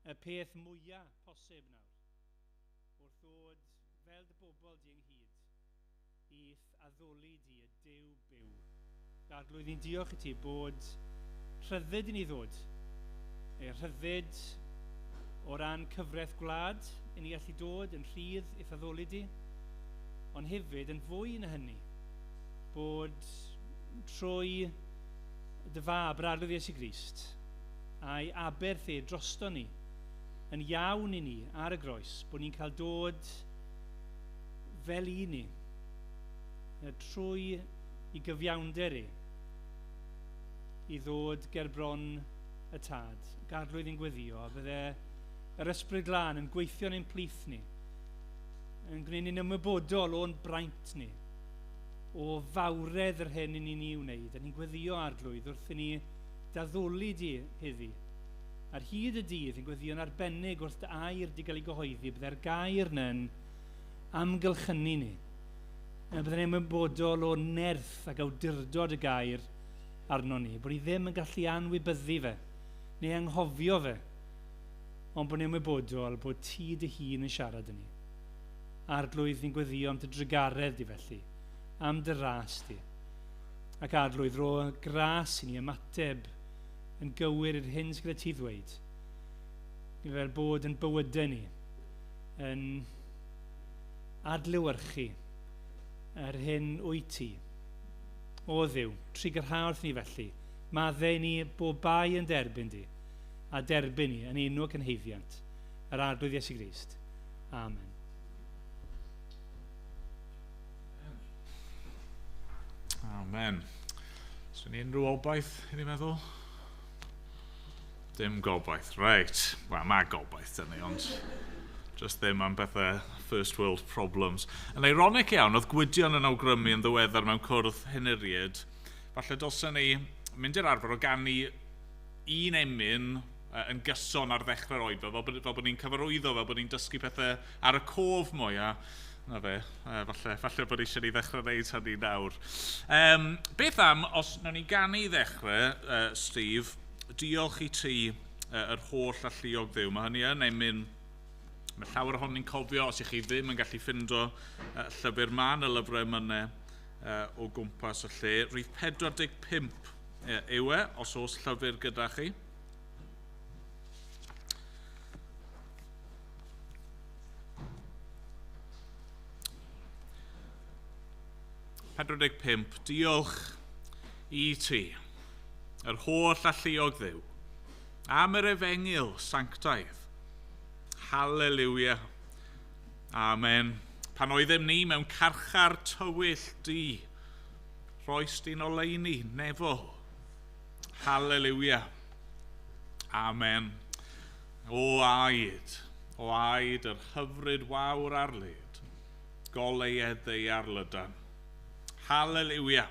y peth mwyaf posib nawr, wrth ddod fel dy bobl di ynghyd, i'th addoli di y Duw byw. Arglwydd, ni'n diolch i ti bod rhyddid i ni ddod. Rhyddid o ran cyfraith gwlad i ni allu dod yn rhydd i'th addoli di, ond hefyd yn fwy na hynny, bod trwy dy fab, yr Arglwydd Iesu Grist, a'i aberth e drosto ni, yn iawn i ni ar y groes, bod ni'n cael dod fel i ni, trwy i gyfiawnder e, i ddod ger bron y Tad. Arglwydd, i'n gweddio, bydde yr Ysbryd Glân yn gweithio'n ein plith ni, yn gwneud ni'n ymwybodol o'n braint ni, o fawredd yr hyn i ni'n ei wneud. A ni'n gweddio, Arglwydd, wrth i ni d'addoli di heddi. Ar hyd y dydd, yn gweddio'n arbennig wrth dy air di gael ei gyhoeddi, bydde'r gair yna'n amgylchynu ni. Bydde'n ymwybodol o nerth ac awdurdod y gair arno ni, bod ni ddim yn gallu anwybyddu fe, neu anghofio fe, ond bod ni'n ymwybodol bod ti dy hun yn siarad yn ni. Arglwydd, ni'n gweddio am dy drugaredd di felly, am dy ras di. Ac Arglwydd, ro gras i ni ymateb yn gywir i'r hyn sydd gyda ti ddweud, fel bod yn bywydau ni yn adlewyrchu yr hyn wyt ti. O Dduw, trugarha wrth ni felly, maddau ni bob bai yn derbyn di, a derbyn ni yn enw ac yn haeddiant, yr Arglwydd Iesu Grist. Amen. Amen. So ni unrhyw obaith, i ni'n meddwl? Dim gobaith, reit. Wel, mae gobaith dyn ni, ond just ddim am bethau first world problems. Yn ironic iawn, oedd Gwydion yn awgrymu yn ddiweddar mewn cwrdd henuried, falle dylsen ni mynd i'r arfer o ganu un emyn yn gyson ar ddechrau'r oedfa, fel bod ni'n cyfarwyddo, fel bod ni'n dysgu pethau ar y cof mwy, a na fe, falle bod eisiau ni ddechrau wneud hynny nawr. Beth am, os nawn ni ganu i ddechrau, Steve, diolch i ti yr holl alluog Dduw. Mae hynny yn emyn, mae llawer ohonyn ni'n cofio, os ych chi ddim yn gallu ffindo llyfr, mae yna lyfrau emynau o gwmpas y lle. Rhif 45 yw e, os oes llyfr gyda chi. 45, diolch i ti, yr holl alluog Dduw, am yr efengyl sanctaidd. Hallelujah. Amen. Pan oeddem ni mewn carchar tywyll du, rhoes di'n oleuni nefol. Hallelujah. Amen. O aed yr hyfryd wawr ar led, goleuedd ddaear lydan. Hallelujah.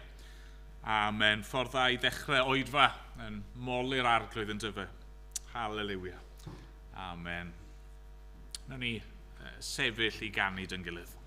Amen. Ffordd dda i ddechrau oedfa yn moli'r Arglwydd yn dyfe. Hallelujah. Amen. Nawn ni sefyll i ganu dyn gilydd.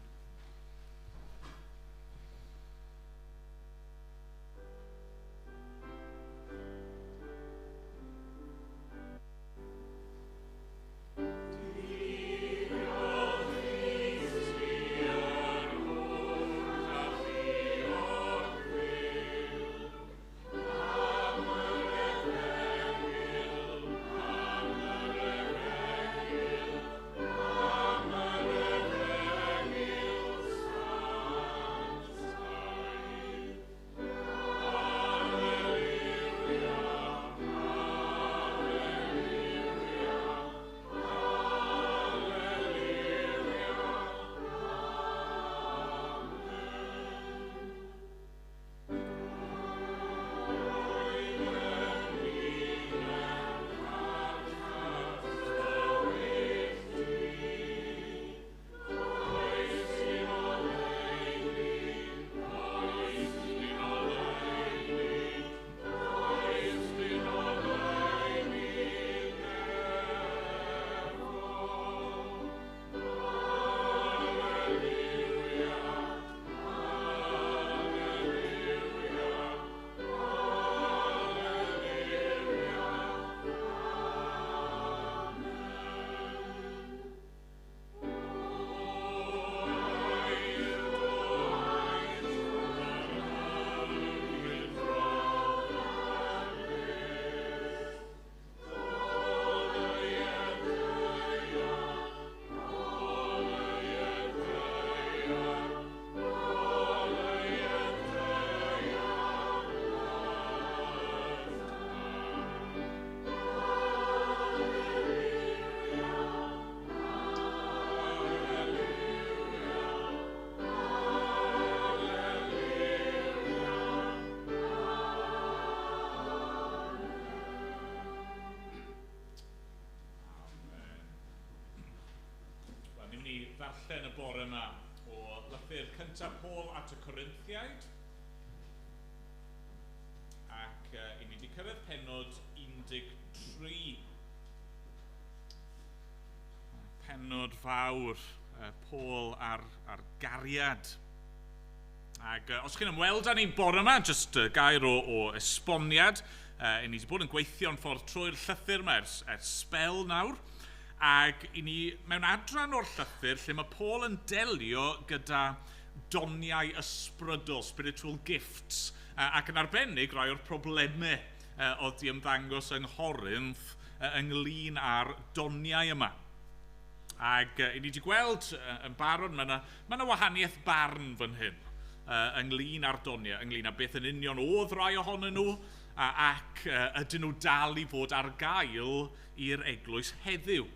bore yma o lythyr cyntaf Paul at y Corinthiaid. Ac i ni wedi cyrraedd pennod 13. Pennod fawr Paul ar gariad. Ac os chi'n ymweld â ni bore yma, jyst gair o esboniad. I ni wedi bod yn gweithio'n ffordd trwy'r llythyr yma ers sbel nawr. Ac i ni mewn adran o'r llythyr lle mae Paul yn delio gyda doniau ysbrydol, spiritual gifts, ac yn arbennig rai o'r problemau oedd di ymddangos yng Nghorinth ynglyn â'r doniau yma. Ac i ni wedi gweld yn barod, mae yna wahaniaeth barn fan hyn ynglyn â'r doniau, ynglyn â beth yn union oedd rai ohonyn nhw, ac ydyn nhw dal i fod ar gael i'r eglwys heddiw.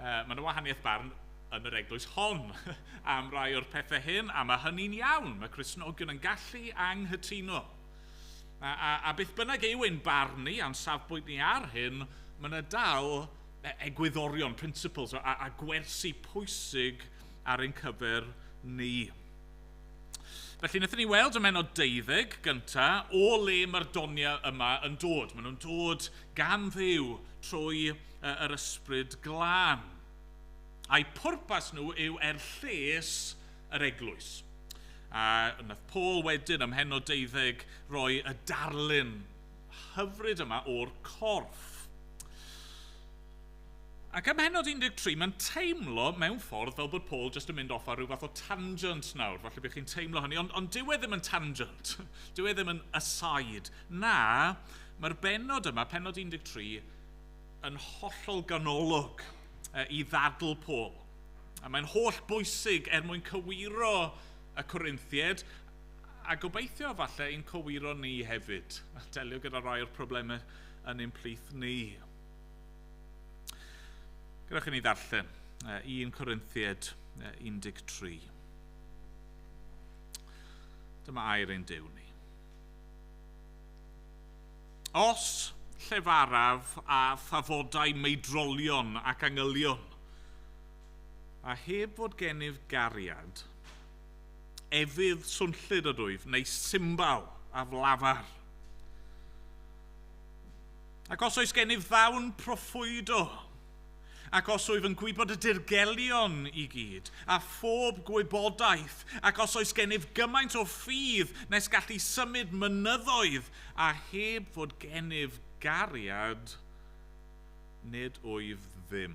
Mae yna wahaniaeth barn yn yr eglwys hon am rai o'r pethau hyn, a mae hynny'n iawn. Mae Cristnogion yn gallu anghytuno. A beth bynnag yw ein barn ni, a'n safbwynt ni ar hyn, mae yna dal egwyddorion, principles, a gwersi pwysig ar ein cyfer ni. Felly, wnaethon ni weld ym mhennod 12 gyntaf o le mae'r doniau yma yn dod. Maen nhw'n dod gan Dduw trwy yr Ysbryd Glân. A'i pwrpas nhw yw er lles yr eglwys. A wnaeth Paul wedyn ym mhennod 12 roi y darlun hyfryd yma o'r corff. Ac ym mhennod 13, mae'n teimlo mewn ffordd fel bod Paul jyst yn mynd off ar rhyw fath o tangent nawr. Falle bydd chi'n teimlo hynny, ond dyw e ddim yn tangent. Dyw e ddim yn aside. Na, mae'r bennod yma, pennod 13, yn hollol ganolog i ddadl Paul. A mae'n holl bwysig er mwyn cywiro y Corinthiaid, a gobeithio falle i'n cywiro ni hefyd, a delio gyda rai o'r problemau yn ein plith ni. Gadewch i ni ddarllen 1 Corinthiaid 13. Dyma air ein Duw ni. Os llefaraf a thafodau meidrolion ac angylion, a heb fod gennyf gariad, efydd swnllyd ydwyf, neu simbal aflafar. Ac os oes gennyf ddawn proffwydo, ac os wyf yn gwybod y dirgelion i gyd, a phob gwybodaeth, ac os oes gennyf gymaint o ffydd nes gallu symud mynyddoedd, a heb fod gennyf gariad, nid wyf ddim.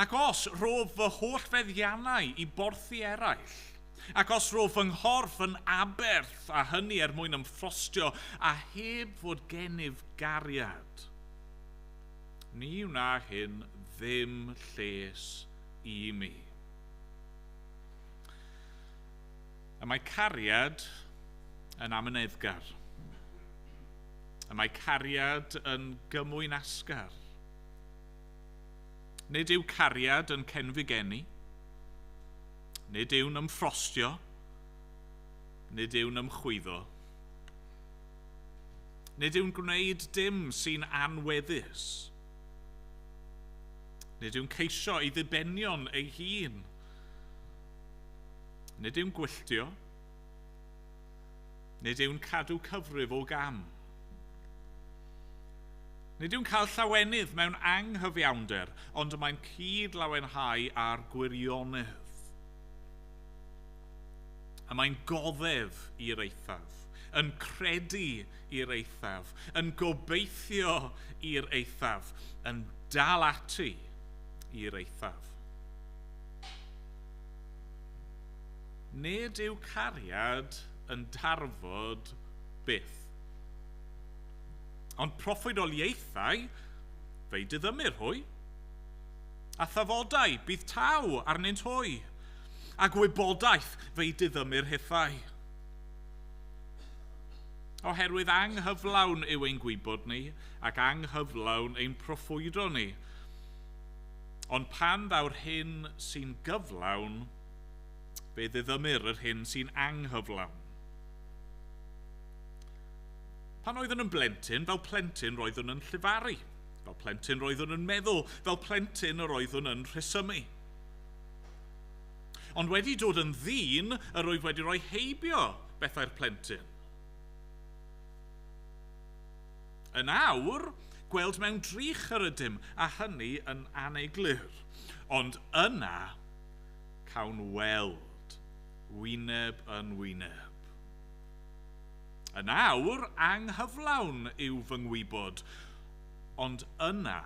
Ac os rhof fy holl feddiannau i borthi eraill, ac os rhof fy nghorff yn aberth, a hynny er mwyn ymffrostio, a heb fod gennyf gariad, ni wna hyn ddim lles i mi. Y mae cariad yn amyneddgar. Y mae cariad yn gymwynasgar. Nid yw cariad yn cenfigenu. Nid yw'n ymffrostio. Nid yw'n ymchwyddo. Nid yw'n gwneud dim sy'n anweddus. Nid yw'n ceisio ei ddibenion ei hun. Nid yw'n gwylltio. Nid yw'n cadw cyfrif o gam. Nid yw'n cael llawenydd mewn anghyfiawnder, ond mae'n cyd-lawenhau â'r gwirionedd. A mae'n goddef i'r eithaf, yn credu i'r eithaf, yn gobeithio i'r eithaf, yn dal ati i'r eithaf. Nid yw cariad yn darfod byth. Ond proffwydoliaethau, fe'i diddymir hwy. A thafodau, bydd taw arnynt hwy. A gwybodaeth, fe'i diddymir hithau. Oherwydd anghyflawn yw ein gwybod ni, ac anghyflawn ein proffwydo ni. Ond pan ddaw'r hyn sy'n gyflawn, fe ddiddymir yr hyn sy'n anghyflawn. Pan oeddwn yn blentyn, fel plentyn roeddwn yn llefaru. Fel plentyn roeddwn yn meddwl, fel plentyn yr oeddwn yn rhesymu. Ond wedi dod yn ddyn, yr wyf wedi rhoi heibio bethau'r plentyn. Yn awr, gweld mewn drych yr ydym, a hynny yn aneglur. Ond yna, cawn weld wyneb yn wyneb. Yn awr, anghyflawn yw fy ngwybod, ond yna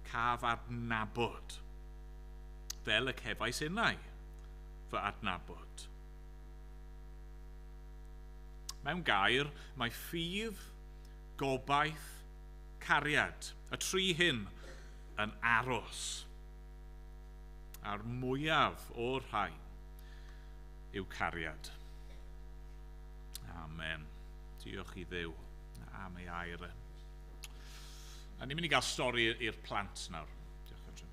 caf adnabod, fel y cefais innau fy adnabod. Mewn gair, mae ffydd, gobaith, cariad, y tri hyn yn aros. A'r mwyaf o'r rhain yw cariad. Amen. Diolch i Dduw am ei air e. A ni'n mynd i gael stori i'r plant nawr. Diolch, Adrian.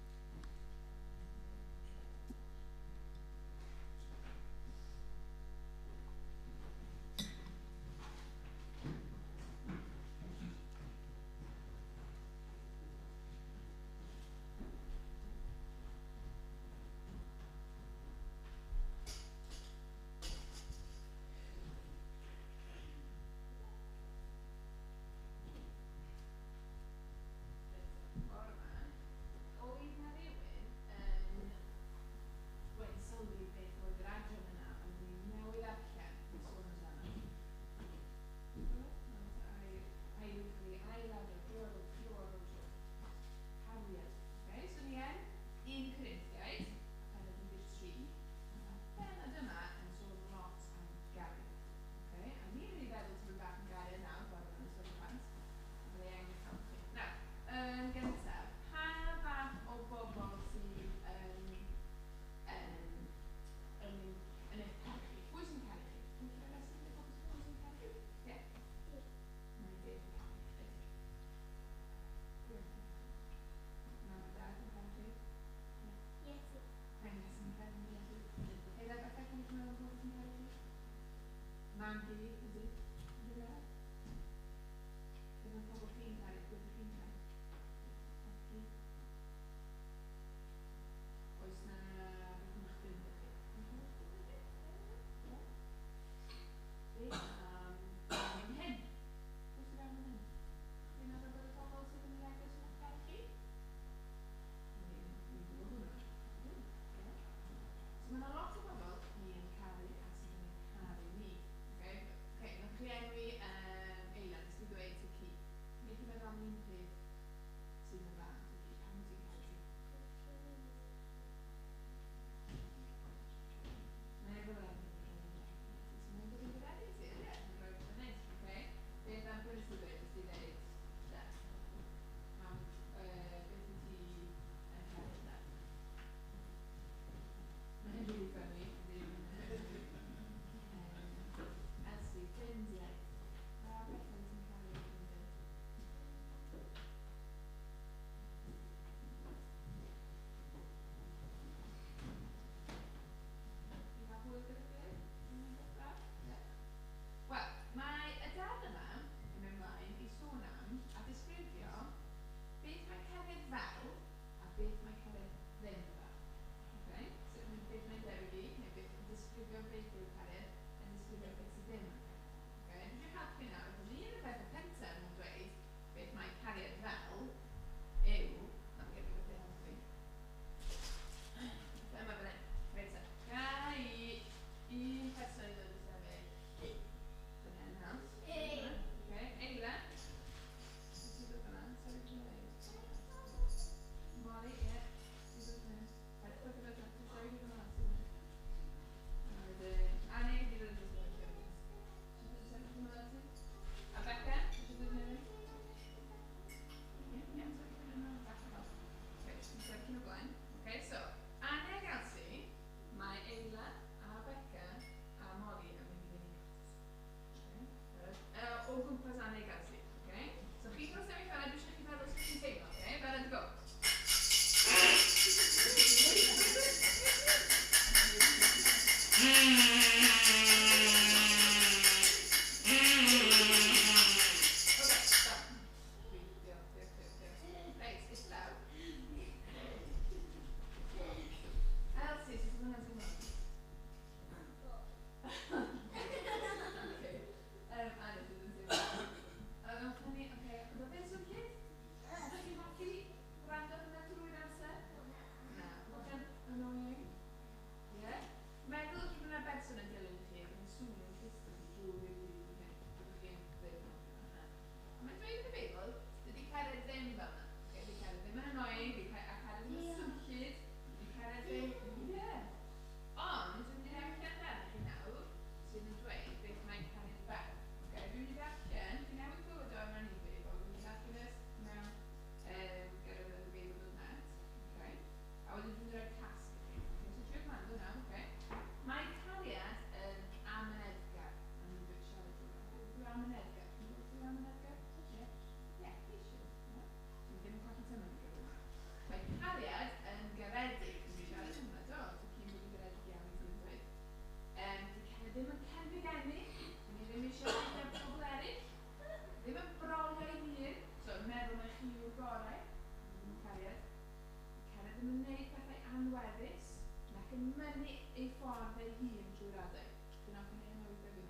anweddus, nac yn mynnu ei ffordd ei hun drwy'r adeg. Dwi'n ofyn i hynna weithiau fi'n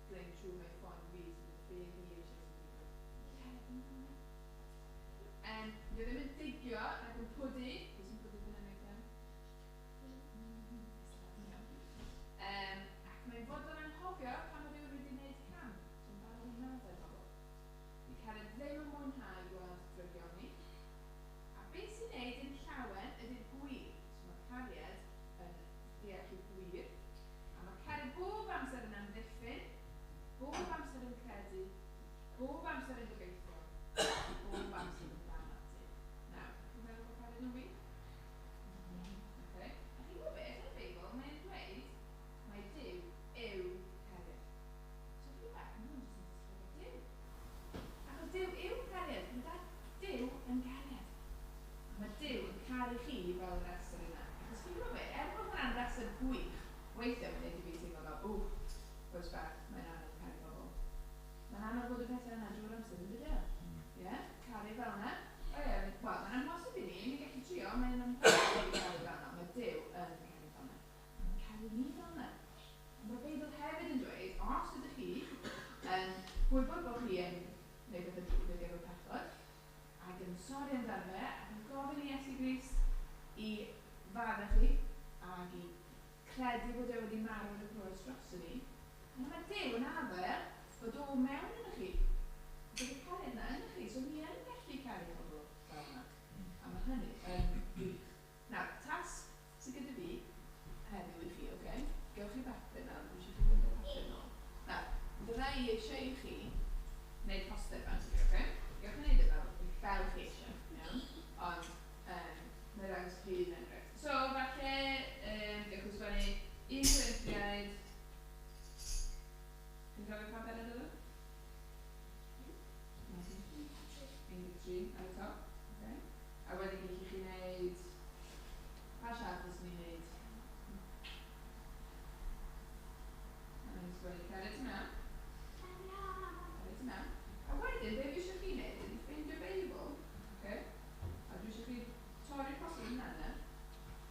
gwneud siŵr mai ffordd fi sydd yn be fi eisiau sy'n digwydd. Dwi ddim yn digio ac yn pwdu. Fi sy'n pwdu fyna weithiau. Ac mae'n fodlon anghofio pan mae rhywun wedi gwneud cam. So'n barod i maddau bobl. Di cariad ddim yn mwynhau gweld drygioni. A beth sy'n neud yn llawen ydy'r gwir. So mae cariad yn deall y gwir. A mae cariad bob amser yn amddiffyn, bob amser yn credu, bob amser yn gobeithio, bob amser yn dal ati. Nawr, chi'n meddwl bod cariad yn wych? Okay. A chi'n gwybod beth, yn y Beibl, mae'n dweud mai Duw yw cariad. So chi'n gwybod, mae hwn jyst yn disgrifio Duw. Achos Duw yw cariad, mae Duw yn cariad. A mae Duw yn caru chi fel y rhestr yna. Achos chi'n gwybod beth, er bod hwnna'n rhestr gwych, weithiau mae'n neud i fi teimlo fel, ww, oes bach, mae'n anodd caru bobl. Mae'n anodd bod y pethau yna drwy'r amser, yn dydy o? Ie? Caru fel yna. O ie, wel, mae'n amhosib i ni, ni'n gallu trio, mae'n amhosib i caru fel yna. Mae Duw yn caru fel yna. Mae'n caru ni fel yna. Mae'r Beibl hefyd yn dweud, os ydych chi yn gwybod bod chi yn gwneud pethau drwg neu efo pechod, ac yn sori amdano fe, ac yn gofyn i Iesu Grist i faddau chi, ac i credu bod e wedi marw ar y groes drosto ni, yna mae Duw yn addo bod o mewn yn chi. Bod y cariad yna yn chi, so ni yn gallu caru pobl fel yna. A mae hynny yn wych. Nawr, tasg sydd gyda fi heddiw i chi, oce? Gewch chi bapur nawr, dwi eisiau chi fynd â'r papur nôl. Nawr, fydda i eisiau i chi wneud poster fan, oce? Gewch chi wneud e fel chi eisiau, iawn? Ond, mae'n dangos chi un enghraifft. So, falle, gewch chi sgwennu 1 Corinthiaid. Chi'n cofio pa bennod oedd o? 13 ar y top. Okay. A wedyn gallwch chi wneud... Pa siâp fyswn i'n wneud? A ni'n sgwennu cariad tu mewn. Cariad tu mewn. A wedyn, be fi eisiau chi wneud ydy ffeindio Beibl. Okay? A dwi eisiau chi torri'r poster yna yna.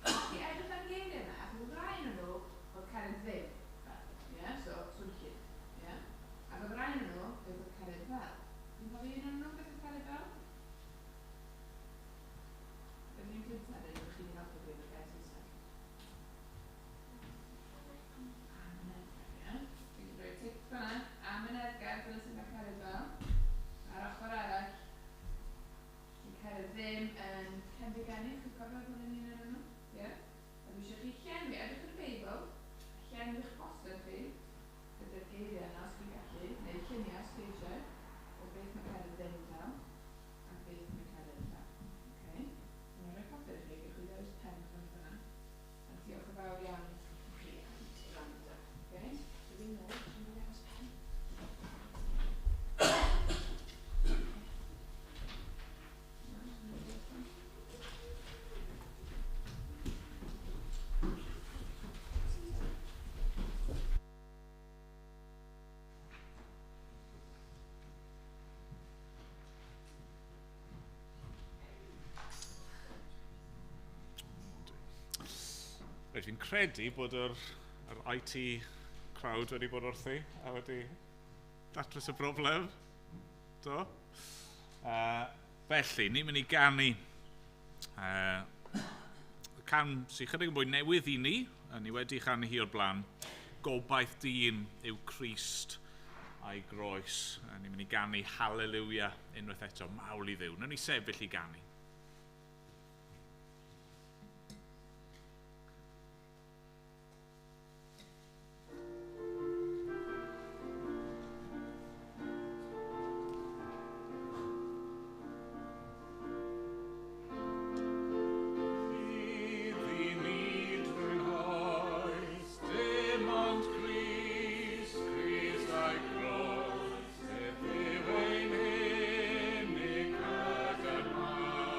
I edrych ar geiriau yna, ac oedd rai yn nhw oedd cariad ddim fel. Yeah? So, swnllyd. Yeah? Ac oedd rai yn nhw beth oedd cariad fel. Chi'n cofio un o'n nhw beth oedd cariad fel? Beth yw'n cyntaf neu ydych chi wedi helpu fi efo'r gair Saesneg? Amyneddgar, ie? Dwi'n rhoi tic fan'na. Amyneddgar, dyna sut mae cariad fel. A'r ochr arall, mae cariad ddim yn cenfigennu. Chi'n cofio bod hwn yn un o'n nhw? Ie? A dwi eisiau chi llenwi, edrych yn y Beibl, llenwi'ch poster chi, gyda'r geiriau yna os chi'n gallu, neu lluniau os chi eisiau, o beth mae cariad ddim fel, a beth mae cariad fel. Okay? So mae'n rhoi papur i chi, gewch chi ddewis pen fan fyna. A diolch yn fawr iawn i chi am wrando. Okay? So fi'n nôl, dwi'n mynd i ddewis pen. Reit, fi'n credu bod yr IT crowd wedi bod wrthi a wedi datrys y broblem. Do. Felly, ni'n mynd i ganu can sy'n chydig yn fwy newydd i ni, a ni wedi chanu hi o'r blaen. Gobaith dyn yw Crist a'i groes. A ni'n mynd i ganu Hallelujah unwaith eto, mawl i Dduw. Nawn ni sefyll i ganu. Dim ond Crist, Crist a'i groes, ef yw ein unig gadarnhad.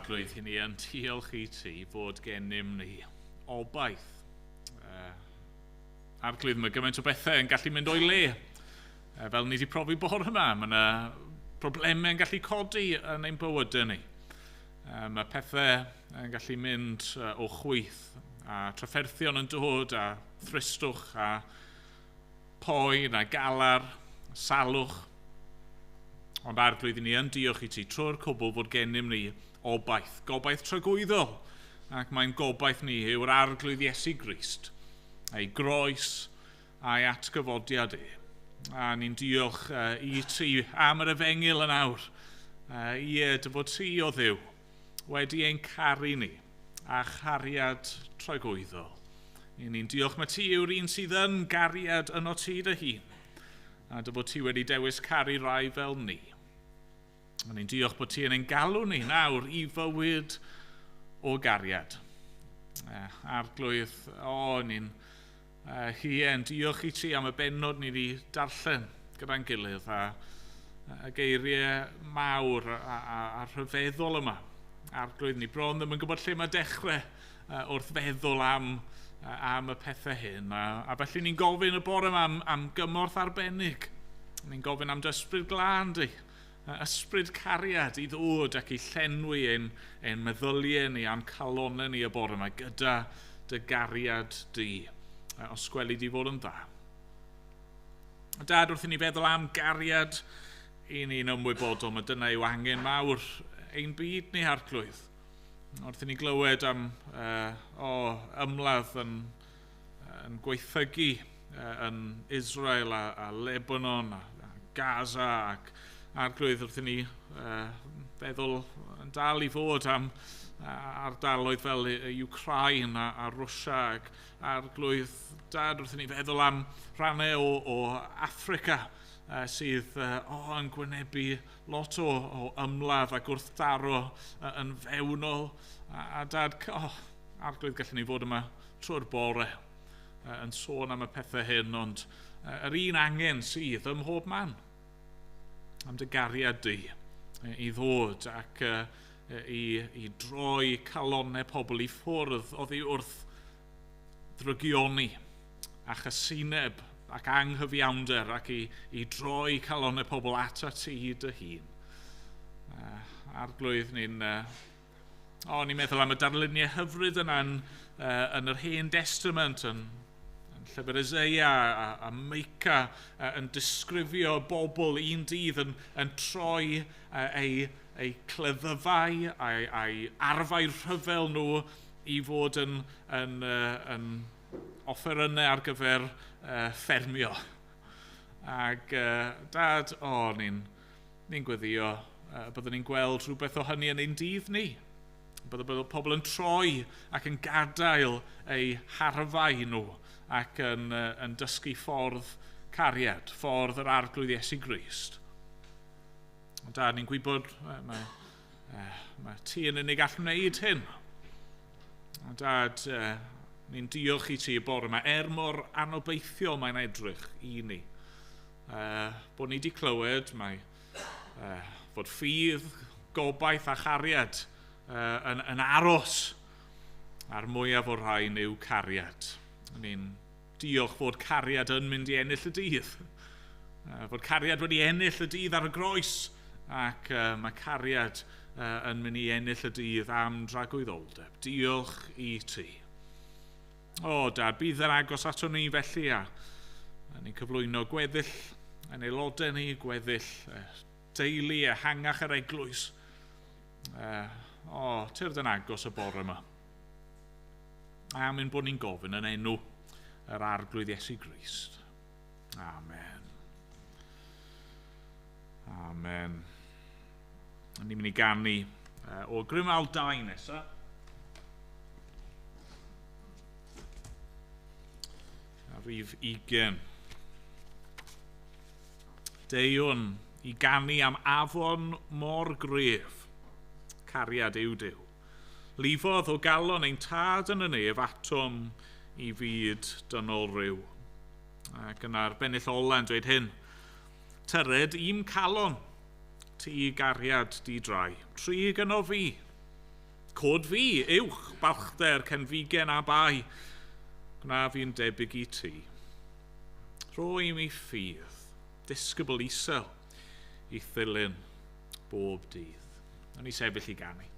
Arglwydd, i ni yn diolch i ti fod gennym ni obaith. Arglwydd, mae gymaint o bethau yn gallu mynd o'i le. Fel ni wedi profi bore yma, mae yna problemau yn gallu codi yn ein bywydau ni. Mae pethau yn gallu mynd o chwith, a trafferthion yn dod, a thristwch, a poen, a galar, salwch. Ond Arglwydd, ni yn diolch i ti trwy'r cwbl fod gennym ni obaith, gobaith tragwyddol. Ac mae'n gobaith ni yw'r Arglwydd Iesu Grist, ei groes a'i atgyfodiad e. A ni'n diolch i ti am yr efengyl yn awr. Ie, dy fod ti o Dduw wedi ein caru ni a chariad tragwyddol. Ni'n diolch mae ti yw'r un sydd yn gariad yno ti dy hun, a dy fod ti wedi dewis caru rai fel ni. A ni'n diolch bod ti yn ein galw ni nawr i fywyd o gariad. Arglwydd, ni'n hien, diolch i ti am y bennod ni wedi darllen gyda'n gilydd a geiriau mawr a rhyfeddol yma. Arglwydd, ni bron ddim yn gwybod lle mae dechrau wrth feddwl am y pethau hyn. A felly ni'n gofyn y bore yma am gymorth arbennig. Ni'n gofyn am dy ysbryd glân di, ysbryd cariad i ddod ac i llenwi ein meddyliau ni a'n calonau ni y bore yma gyda dy gariad di, os gweli di fod yn dda. Dad, wrth i ni feddwl am gariad, i ni'n ymwybodol, mae dyna yw angen mawr ein byd ni, Arglwydd. Wrth i ni glywed am ymladd yn gweithygu yn Israel a Lebanon a Gaza ac Arglwydd, wrth i ni feddwl yn dal i fod am ardaloedd fel Ukraine a Rwsia ac Arglwydd, Dad, wrth i ni feddwl am rhannau o Affrica sydd yn gwynebu lot o ymladd a gwrthdaro yn fewnol. A Dad, Arglwydd, gallwn ni fod yma trwy'r bore yn sôn am y pethau hyn, ond yr un angen sydd ym mhob man am dy gariad di i ddod ac i droi calonnau pobl i ffwrdd oddi wrth ddrygioni a chasineb ac anghyfiawnder ac i droi calonnau pobl atat ti dy hun. Arglwydd, ni'n meddwl am y darluniau hyfryd yna yn yr Hen Testament, yn llyfr Eseia a Meica yn disgrifio bobl un dydd yn troi eu cleddyfau a'i arfau rhyfel nhw i fod yn offerynnau ar gyfer ffermio. Ac Dad, ni'n gweddio byddwn ni'n gweld rhywbeth o hynny yn ein dydd ni. Byddai pobl yn troi ac yn gadael eu harfau nhw ac yn dysgu ffordd cariad, ffordd yr Arglwydd Iesu Grist. Ond Dad, ni'n gwybod mae ti yn unig all wneud hyn. Ond Dad, ni'n diolch i ti y bore yma, er mor anobeithiol mae'n edrych i ni. Bod ni wedi clywed mae fod ffydd, gobaith a chariad yn aros, a'r mwyaf o'r rhain yw cariad. Ni'n diolch fod cariad yn mynd i ennill y dydd. Fod cariad wedi ennill y dydd ar y groes, ac mae cariad yn mynd i ennill y dydd am dragwyddoldeb. Diolch i ti. O, Dad, bydd yn agos ato ni felly, a ni'n cyflwyno gweddill yn aelodau ni, gweddill deulu ehangach yr eglwys. Tyrd yn agos y bore yma. Am ein bod ni'n gofyn yn enw yr Arglwydd Iesu Grist. Amen. Amen. Ni'n mynd i ganu o Grymal 2 nesaf. A rhif 20. Deuwn i ganu am afon mor gref. Cariad yw Duw. Lifodd o galon ein tad yn y nef atom i fyd dynol rhyw. Ac yna'r bennill ola'n dweud hyn. Tyred i'm calon, ti gariad di drai, trig yno fi. Cod fi, uwch, balchder, cenfigen a bai. Gwna fi'n debyg i ti. Rho i mi ffydd, disgybl isel, i ddilyn bob dydd. Nawn ni sefyll i ganu.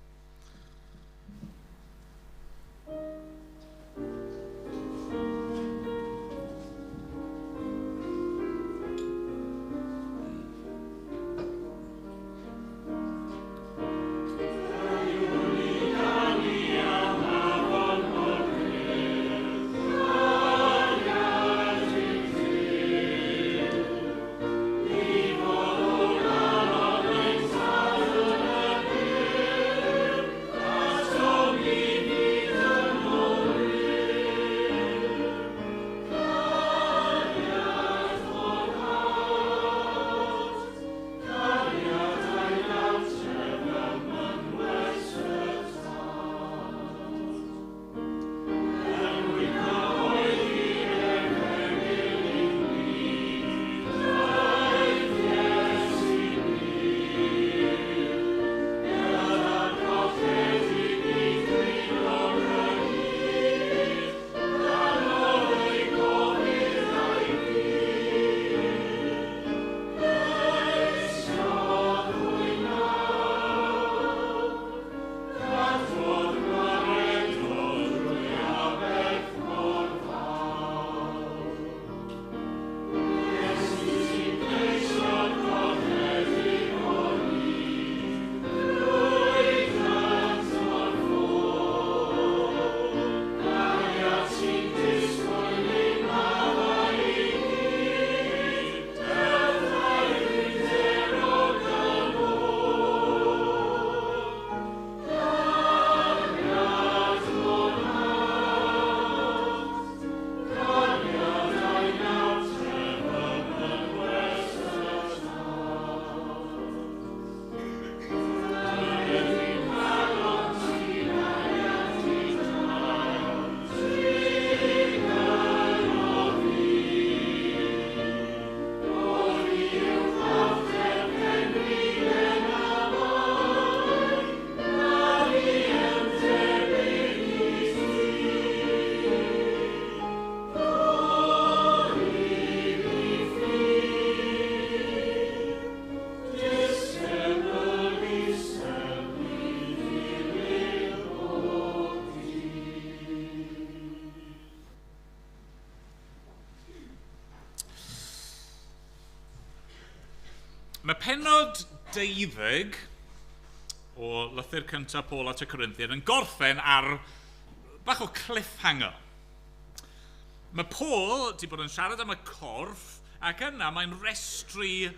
Mae pennod 12 o lythyr cyntaf Paul at y Corinthiaid yn gorffen ar bach o cliffhanger. Mae Paul wedi bod yn siarad am y corff ac yna mae'n restru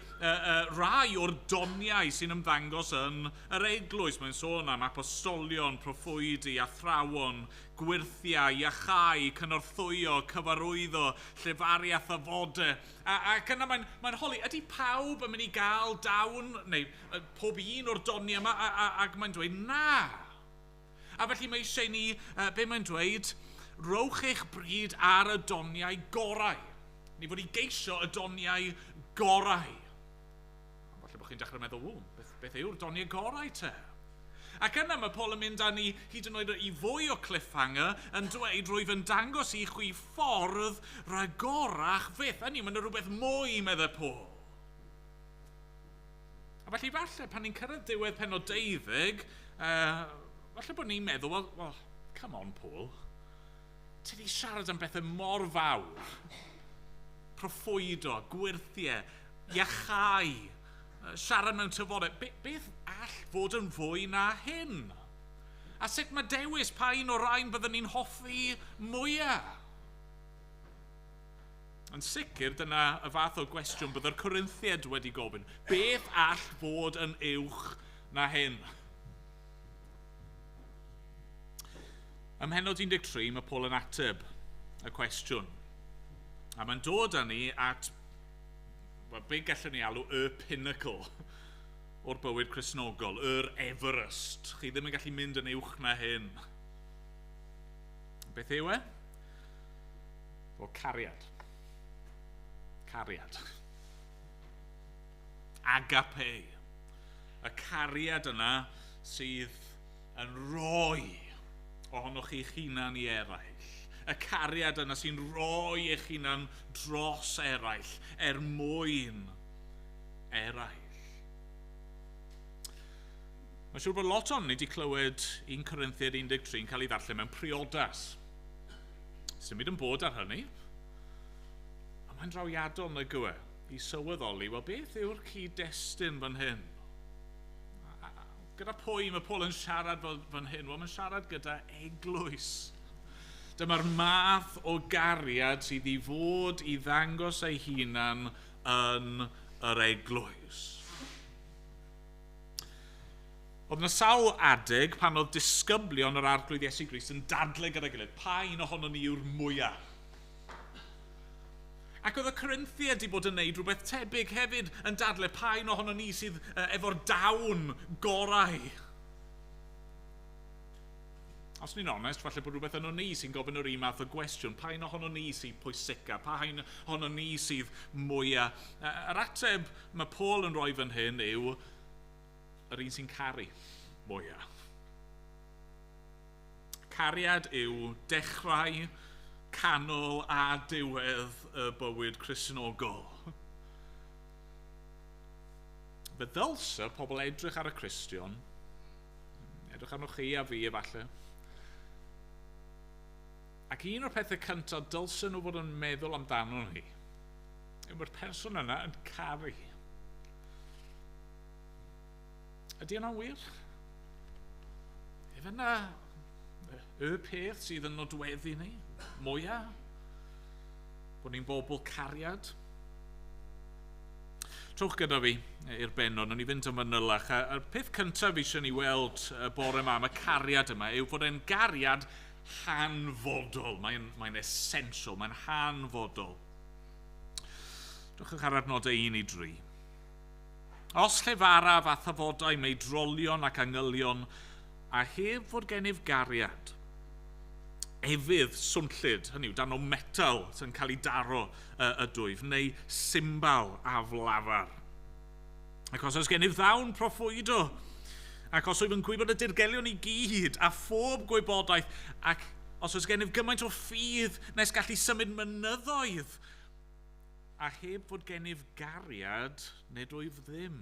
rai o'r doniau sy'n ymddangos yn yr eglwys. Mae'n sôn am apostolion, proffwydi, athrawon, gwyrthiau, iachau, cynorthwyo, cyfarwyddo, llefaru a thafodau. Ac yna mae'n holi, ydy pawb yn mynd i gael dawn, neu pob un o'r doniau yma, ac mae'n dweud na. A felly mae eisiau ni, be mae'n dweud, rowch eich bryd ar y doniau gorau. Ni fod i geisio y doniau gorau. Falle bod chi'n dechrau meddwl, ww, beth yw'r doniau gorau te? Ac yna mae Paul yn mynd â ni hyd yn oed i fwy o cliffhanger yn dweud rwyf yn dangos i chwi ffordd ragorach fyth. Hynny, mae'n rhywbeth mwy, meddai Paul. A felly falle pan ni'n cyrraedd diwedd pennod 12, falle bod ni'n meddwl, well, come on Paul, ti di siarad am bethau mor fawr. Proffwydo, gwyrthiau, iachau, siarad mewn tafodau. Beth all fod yn fwy na hyn? A sut mae dewis pa un o'r rhain byddwn ni'n hoffi mwyaf? Yn sicr, dyna y fath o gwestiwn byddai'r Corinthiaid wedi gofyn. Beth all fod yn uwch na hyn? Ym mhennod 13, mae Paul yn ateb y cwestiwn. A mae'n dod â ni at, well, be gallwn ni alw y pinnacle o'r bywyd Cristnogol, yr Everest. Chi ddim yn gallu mynd yn uwch na hyn. Beth yw e? Wel, cariad. Cariad. Agape. Y cariad yna sydd yn rhoi ohonoch chi'ch hunan i eraill. Y cariad yna sy'n rhoi eich hunan dros eraill, er mwyn eraill. Mae'n siŵr bod lot o'n ni wedi clywed 1 Corinthiaid 13 yn cael ei ddarllen mewn priodas. Sdim byd yn bod ar hynny. Ond mae'n drawiadol nag yw e, i sylweddoli, wel beth yw'r cyd-destun fan hyn? Gyda pwy mae Paul yn siarad fan hyn? Wel, mae'n siarad gyda eglwys. Dyma'r math o gariad sydd i fod i ddangos ei hunan yn yr eglwys. Oedd yna sawl adeg pan oedd disgyblion yr Arglwydd Iesu Grist yn dadlau gyda'i gilydd, pa un ohonon ni yw'r mwyaf? Ac oedd y Corinthiaid wedi bod yn neud rhywbeth tebyg hefyd, yn dadlau pa un ohonon ni sydd efo'r dawn gorau. Os ni'n onest, falle bod rhywbeth yno ni sy'n gofyn yr un math o gwestiwn. Pa un ohono ni sydd pwysica? Pa un ohono ni sydd mwyaf? Yr ateb mae Paul yn rhoi fan hyn yw yr un sy'n caru mwyaf. Cariad yw dechrau, canol a diwedd y bywyd Cristnogol. Fe ddylse pobl edrych ar y Cristion, edrych arnoch chi a fi efallai, ac un o'r pethau cyntaf dylse nhw fod yn meddwl amdano ni, yw bod person yna yn caru. Ydy yna'n wir? Efe yna y peth sydd yn nodweddu ni, mwyaf? Bod ni'n bobl cariad? Trowch gyda fi i'r bennod, nawn ni fynd yn fanylach. A'r peth cyntaf fi eisiau ni weld y bore yma am y cariad yma yw fod e'n gariad hanfodol. Mae'n essential, mae'n hanfodol. Dwchwch ar adnodau 1 i 3. Os llefaraf a thafodau meidrolion ac angylion, a heb fod gennyf gariad, efydd swnllyd, hynny yw, dan o metal sy'n cael ei daro y dwyf, neu simbal aflafar. Ac os oes gennyf ddawn proffwydo, ac os wyf yn gwybod y dirgelion i gyd, a phob gwybodaeth, ac os oes gennyf gymaint o ffydd nes gallu symud mynyddoedd, a heb fod gennyf gariad, nid wyf ddim.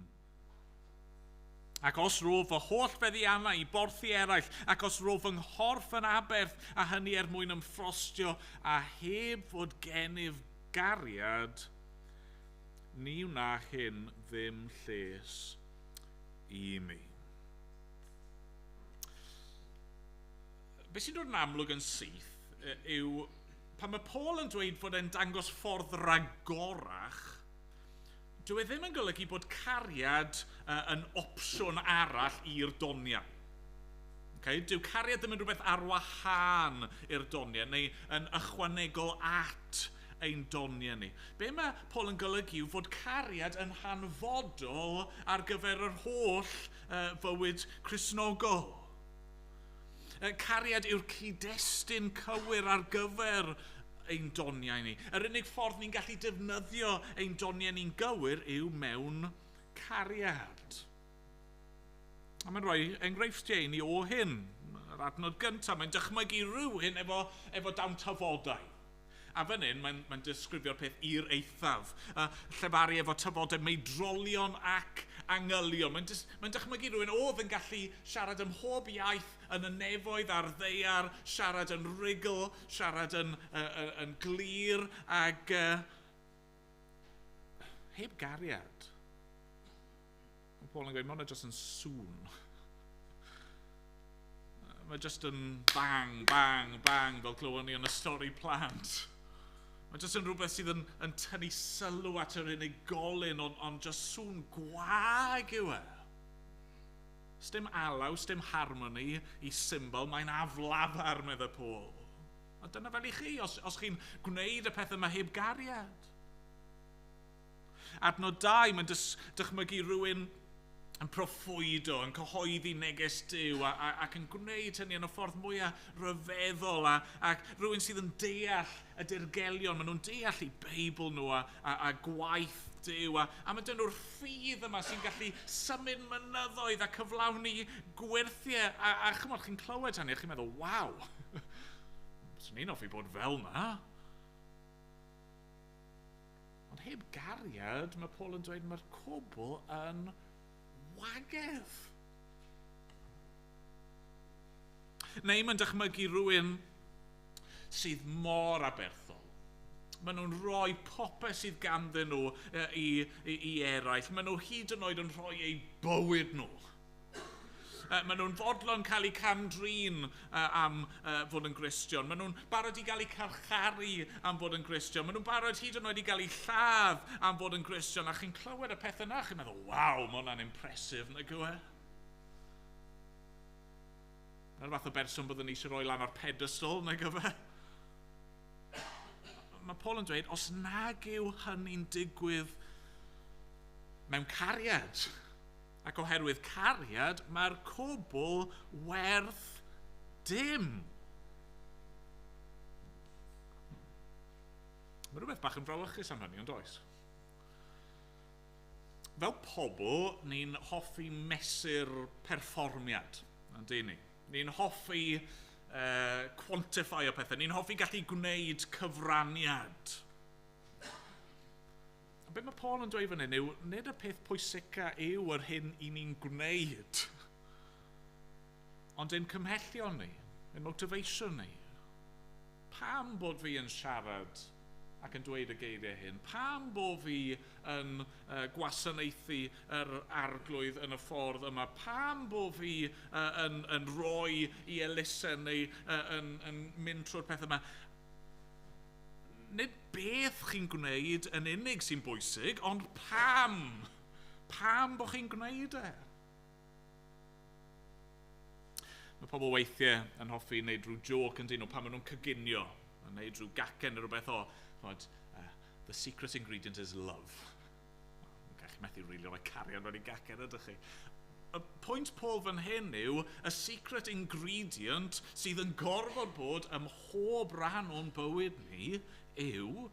Ac os rof fy holl feddiannau i borthi eraill, ac os rof fy nghorff yn aberth, a hynny er mwyn ymffrostio, a heb fod gennyf gariad, ni wna hyn ddim lles i mi. Be sy'n dod yn amlwg yn syth yw pan mae Paul yn dweud fod e'n dangos ffordd ragorach, dyw e ddim yn golygu bod cariad yn opsiwn arall i'r doniau. Okay? Dyw cariad ddim yn rhywbeth ar wahân i'r doniau, neu yn ychwanegol at ein doniau ni. Be mae Paul yn golygu yw fod cariad yn hanfodol ar gyfer yr holl fywyd Cristnogol. Cariad yw'r cyd-destun cywir ar gyfer ein doniau ni. Yr unig ffordd ni'n gallu defnyddio ein doniau ni'n gywir yw mewn cariad. A mae'n rhoi enghreifftiau i ni o hyn. Yr adnod gyntaf, mae'n dychmygu rhywun efo dawn tafodau. A fan hyn, mae'n disgrifio'r peth i'r eithaf. Llefaru efo tafodau meidrolion ac angylion. Mae'n dychmygu rhywun oedd yn gallu siarad ym mhob iaith yn y nefoedd a'r ddaear, siarad yn rugl, siarad yn glir, ac heb gariad. Mae Paul yn gweud, mae hwnna jyst yn sŵn. Mae jyst yn bang, bang, bang, fel clywon ni yn y stori plant. Mae jyst yn rhywbeth sydd yn tynnu sylw at yr unigolyn, ond jyst sŵn gwag yw e. Sdim alaw, sdim harmoni i symbol, mae'n aflafar, meddai Paul. A dyna fel i chi, os chi'n gwneud y pethau yma heb gariad. Adnod 2, mae'n dychmygu rhywun yn proffwydo, yn cyhoeddi neges Duw ac yn gwneud hynny yn y ffordd mwyaf rhyfeddol ac rhywun sydd yn deall y dirgelion, maen nhw'n deall eu Beibl nhw a gwaith Duw, a mae dyn nhw'r ffydd yma sy'n gallu symud mynyddoedd a cyflawni gwyrthiau. A chymod, chi'n clywed hynny, a chi'n meddwl, waw, swn i'n hoffi bod fel na. Ond heb gariad, mae Paul yn dweud mae'r cwbl yn wagedd. Neu mae'n dychmygu rhywun sydd mor aberthol. Maen nhw'n rhoi popeth sydd ganddyn nhw i eraill. Maen nhw hyd yn oed yn rhoi eu bywyd nhw. Maen nhw'n fodlon cael eu cam-drin am fod yn Gristion. Maen nhw'n barod i gael eu carcharu am fod yn Gristion. Maen nhw'n barod hyd yn oed i gael eu lladd am fod yn Gristion. A chi'n clywed y peth yna, chi'n meddwl, waw, mae hwnna'n impressive, nag yw e? Na'r fath o berson byddwn ni eisiau rhoi lan ar pedestal, nag yw e? Mae Paul yn dweud, os nag yw hynny'n digwydd mewn cariad, ac oherwydd cariad, mae'r cwbl werth dim. Mae rhywbeth bach yn frawychus am hynny, ond oes? Fel pobl, ni'n hoffi mesur perfformiad, yn dyn ni. Ni'n hoffi quantify o pethau. Ni'n hoffi gallu gwneud cyfraniad. A be mae Paul yn dweud fan hyn yw, nid y peth pwysica yw yr hyn i ni'n gwneud, ond ein cymhellion ni, ein motivation ni. Pam bod fi yn siarad ac yn dweud y geiriau hyn? Pam bod fi yn gwasanaethu yr arglwydd yn y ffordd yma? Pam bod fi yn rhoi i elusen neu yn mynd trwy'r peth yma? Nid beth chi'n gwneud yn unig sy'n bwysig, ond pam? Pam bod chi'n gwneud e? Mae pobl weithiau yn hoffi wneud rhyw joke yn dyn nhw pan maen nhw'n coginio, yn wneud rhyw gacen neu rhywbeth o, ch'mod, the secret ingredient is love. Okay, chi'n methu rili rhoi cariad mewn i gacen, ydych chi? Y pwynt Paul fan hyn yw, y secret ingredient sydd yn gorfod bod ym mhob rhan o'n bywyd ni yw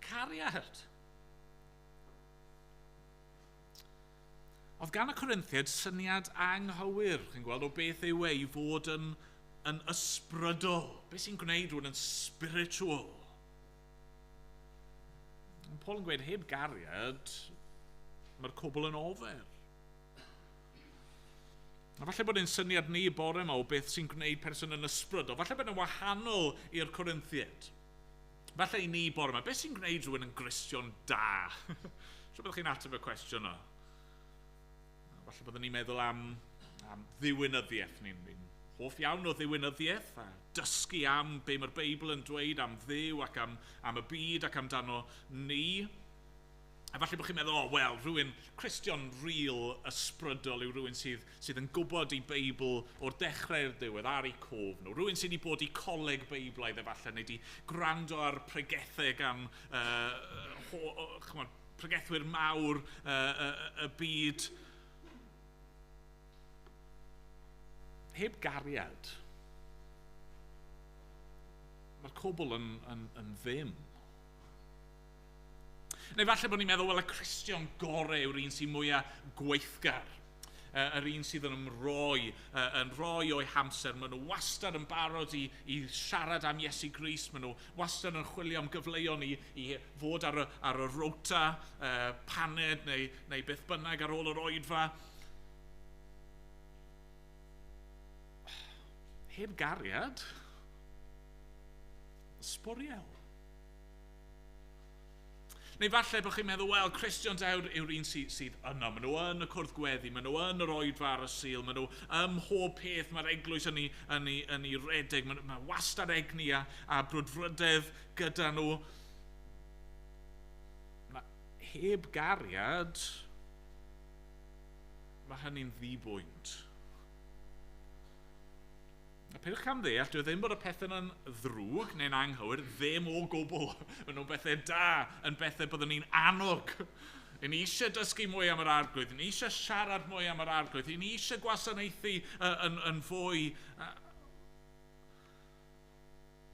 cariad. Oedd gan y Corinthiaid syniad anghywir, chi'n gweld, o beth yw e i fod yn ysbrydol. Beth sy'n gwneud rhywun yn spiritual? Mae Paul yn gweud, heb gariad, mae'r cwbl yn ofer. A falle bod ein syniad ni bore yma o beth sy'n gwneud person yn ysbrydol, falle bod yn wahanol i'r Corinthiaid. Falle i ni bore yma, beth sy'n gwneud rhywun yn Gristion da? Siwr byddwch chi'n ateb y cwestiwn yna. Falle byddwn ni'n meddwl am ddiwinyddiaeth. Ni'n hoff iawn o ddiwinyddiaeth a dysgu am be mae'r Beibl yn dweud am Dduw ac am y byd ac amdano ni. A falle bod chi'n meddwl, oh, wel, rhywun Cristion real ysbrydol yw rhywun sydd yn gwybod ei Beibl o'r dechrau i'r diwedd ar ei cof nhw. Rhywun sydd wedi bod i coleg Beiblaidd efallai, neu wedi gwrando ar pregethau gan pregethwyr mawr y byd. Heb gariad, mae'r cwbl yn ddim. Neu falle bod ni'n meddwl, wel, y Cristion gorau yw'r un sy'n mwyaf gweithgar. Yr un sydd yn ymroi, yn rhoi o'i hamser. Maen nhw wastad yn barod i siarad am Iesu Grist. Maen nhw wastad yn chwilio am gyfleon i fod ar y rota, paned neu beth bynnag ar ôl yr oedfa. Heb gariad, sbwriel. Neu falle bod chi'n meddwl, wel, Cristion dewr yw'r un sydd yno. Maen nhw yn y cwrdd gweddi, maen nhw yn yr oedfa ar y Sul, maen nhw ym mhob peth mae'r eglwys yn ei redeg. Mae wastad egni a brwdfrydedd gyda nhw. Mae heb gariad, mae hynny'n ddibwynt. A peidiwch cam ddeall, dyw e ddim bod y pethau yna'n ddrwg neu'n anghywir, ddim o gwbl. Maen nhw'n bethau da, yn bethau byddwn ni'n annog. I ni eisiau dysgu mwy am yr arglwydd, i ni eisiau siarad mwy am yr arglwydd, i ni eisiau gwasanaethu yn fwy.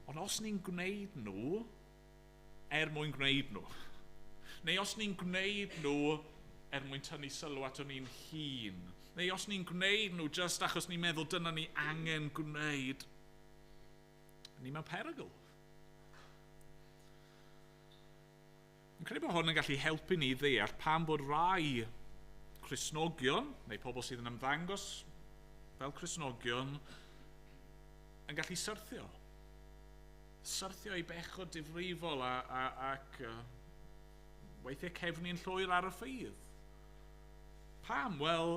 Ond os ni'n gwneud nhw, er mwyn gwneud nhw, Neu os ni'n gwneud nhw er mwyn tynnu sylw ato ni'n hun. Neu os ni'n gwneud nhw jyst achos ni'n meddwl dyna ni angen gwneud, ni mewn perygl. Yn credu bod hwn yn gallu helpu ni ddeall pam bod rai Cristnogion, neu pobl sydd yn ymddangos fel Cristnogion, yn gallu syrthio. Syrthio i bechod difrifol ac weithiau cefnu'n llwyr ar y ffydd. Pam? Wel,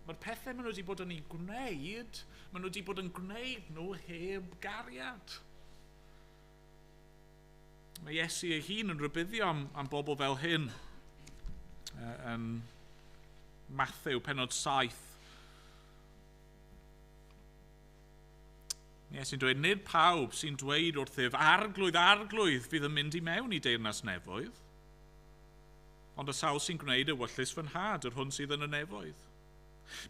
mae'r pethau maen nhw wedi bod yn ei gwneud, maen nhw wedi bod yn gwneud nhw heb gariad. Mae Iesu ei hun yn rhybuddio am bobl fel hyn. Yn Mathew, pennod 7. Iesu'n dweud, nid pawb sy'n dweud wrthyf, arglwydd, arglwydd, fydd yn mynd i mewn i deyrnas nefoedd, ond y sawl sy'n gwneud ewyllys fy nhad, yr hwn sydd yn y nefoedd.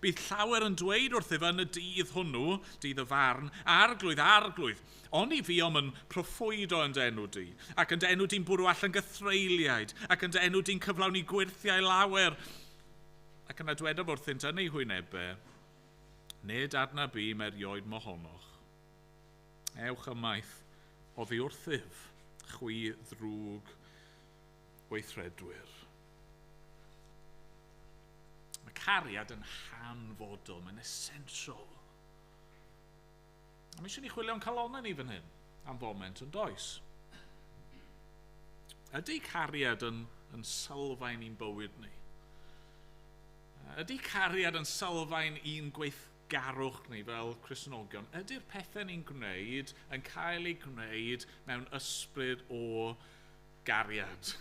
Bydd llawer yn dweud wrthyf yn y dydd hwnnw, dydd y farn, arglwydd, arglwydd, oni fuom yn proffwydo yn dy enw di, ac yn dy enw di'n bwrw allan gythreuliaid, ac yn dy enw di'n cyflawni gwyrthiau lawer. Ac yna dwedodd wrthynt yn ei hwynebau, nid adnabûm erioed mohonoch. Ewch ymaith oddi wrthyf, chwi ddrwg weithredwyr. Mae cariad yn hanfodol, mae'n essential. A mae eisiau ni chwilio'n calonnau ni fan hyn am foment, yn does? Ydy cariad yn sylfaen i'n bywyd ni? Ydy cariad yn sylfaen i'n gweithgarwch ni fel Cristnogion? Ydy'r pethau ni'n gwneud yn cael eu gwneud mewn ysbryd o gariad?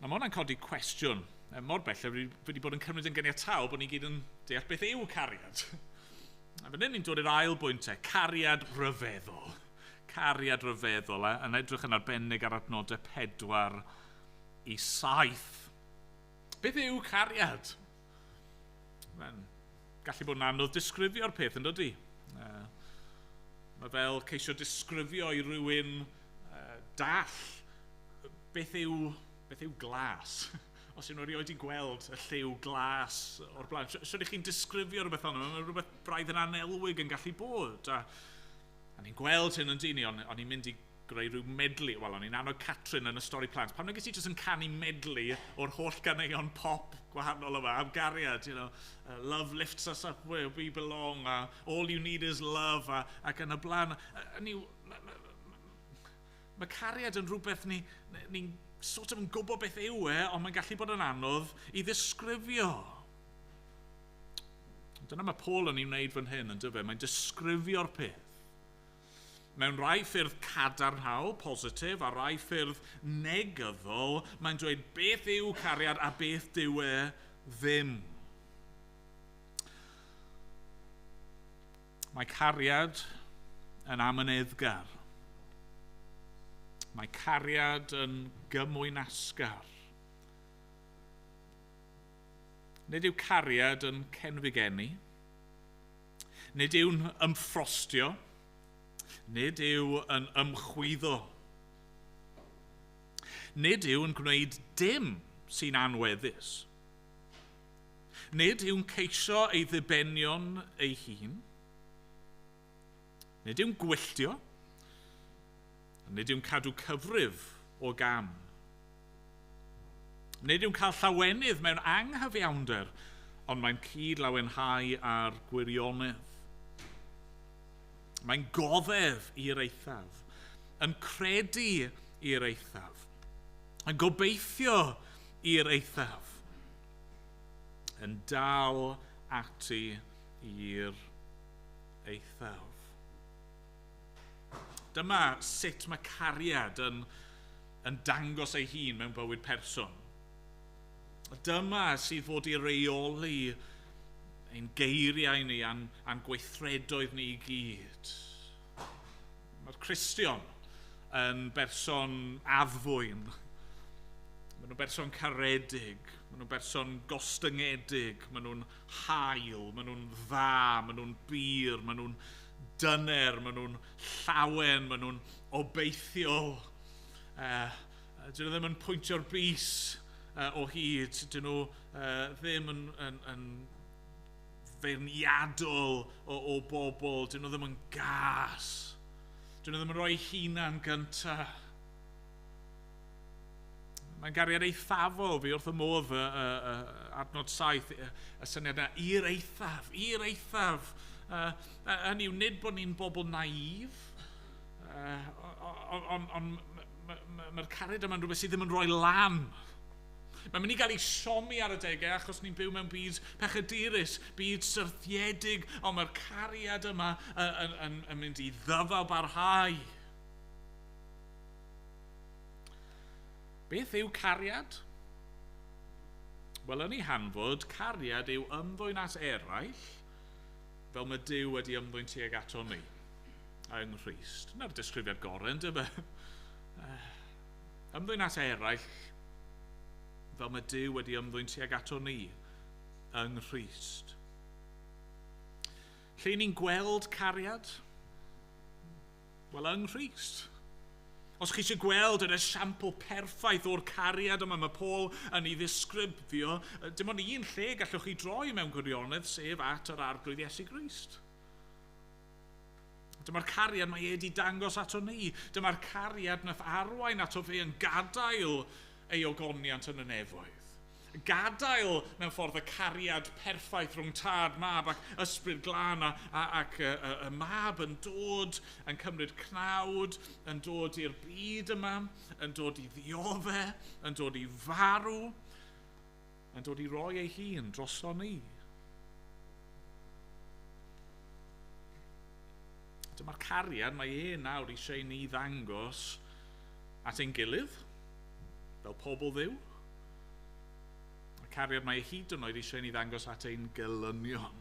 Na, mae hwnna'n codi cwestiwn. Mor bell, fi wedi bod yn cymryd yn ganiataol bod ni gyd yn deall beth yw cariad. A fan hyn ni'n dod i'r ail bwynt, cariad rhyfeddol. Cariad rhyfeddol, yn edrych yn arbennig ar adnodau 4 i 7. Beth yw cariad? Mae'n gallu bod yn anodd disgrifio'r peth, yn dydi? Mae fel ceisio disgrifio i rywun dall beth yw glas. Os ydyn nhw erioed wedi gweld y lliw glas o'r blaen. Sut ydych chi'n disgrifio rhywbeth ond? Mae rhywbeth braidd yn anelwig yn gallu bod. A ni'n gweld hyn yn dyn ni, o'n i'n mynd i greu rhyw medley. Wel, o'n i'n annog Catrin yn y stori plant. Pam nag i jyst yn canu medley o'r holl ganeuon pop gwahanol yma am gariad, you know, love lifts us up where we belong, a all you need is love, ac yn y blaen. Mae cariad yn rhywbeth ni'n sort of yn gwybod beth yw e, ond mae'n gallu bod yn anodd i ddisgrifio. Dyna mae Paul yn ei wneud fan hyn, yn dyfe. Mae'n disgrifio'r peth. Mewn rai ffyrdd cadarnhaol, positif, a rai ffyrdd negyddol, mae'n dweud beth yw cariad a beth dyw e ddim. Mae cariad yn amyneddgar. Mae cariad yn gymwynasgar. Nid yw cariad yn cenfigennu. Nid yw'n ymffrostio. Nid yw yn ymchwyddo. Nid yw'n gwneud dim sy'n anweddus. Nid yw'n ceisio ei ddibenion ei hun. Nid yw'n gwylltio. Nid yw'n cadw cyfrif o gam. Nid yw'n cael llawenydd mewn anghyfiawnder, ond mae'n cyd-lawenhau ar gwirionedd. Mae'n goddef i'r eithaf, yn credu i'r eithaf, yn gobeithio i'r eithaf, yn dal ati i'r eithaf. Dyma sut mae cariad yn dangos ei hun mewn bywyd person. Dyma sydd fod i reoli ein geiriau ni a'n gweithredoedd ni i gyd. Mae'r Cristion yn berson addfwyn. Maen nhw'n berson caredig, maen nhw'n berson gostyngedig, maen nhw'n hael, maen nhw'n dda, maen nhw'n bur, maen nhw'n dyner, maen nhw'n llawen, maen nhw'n obeithiol. Dyn nhw ddim yn pwyntio'r bys o hyd. Dyn nhw ddim yn feirniadol o bobl. Dyn nhw ddim yn gas. Dyn nhw ddim yn rhoi hunan gyntaf. Mae'n gariad eithafol fi wrth y modd adnod 7, y syniad yna, i'r eithaf, i'r eithaf. Hynny yw, nid bod ni'n bobl naif, ond mae'r cariad yma'n rhywbeth sydd ddim yn rhoi lan. Mae'n mynd i gael ei siomi ar adegau achos ni'n byw mewn byd pechadurus, byd syrthiedig, ond mae'r cariad yma yn mynd i ddyfal barhau. Beth yw cariad? Wel, yn ei hanfod, cariad yw ymddwyn at eraill fel mae Duw wedi ymddwyn tuag ato ni yng Nghrist. Dyna'r disgrifiad gorau, yndyfe? Ymddwyn at eraill fel mae Duw wedi ymddwyn tuag ato ni yng Nghrist. Lle ni'n gweld cariad? Wel, yng Nghrist. Os chi eisiau gweld yr esiampl perffaith o'r cariad yma mae Paul yn ei ddisgrifio, dim ond un lle gallwch chi droi mewn gwirionedd, sef at yr Arglwydd Iesu Grist. Dyma'r cariad mae e wedi dangos ato ni. Dyma'r cariad nath arwain ato fe yn gadael ei ogoniant yn y nefoedd. Gadael mewn ffordd y cariad perffaith rhwng tad, mab ac ysbryd glân ac y mab yn dod, yn cymryd cnawd, yn dod i'r byd yma, yn dod i ddiodde, yn dod i farw, yn dod i roi ei hun droso ni. Dyma'r cariad mae e nawr eisiau ni ddangos at ein gilydd, fel pobl Dduw. Y cariad mae e hyd yn oed eisiau ni ddangos at ein gelynion.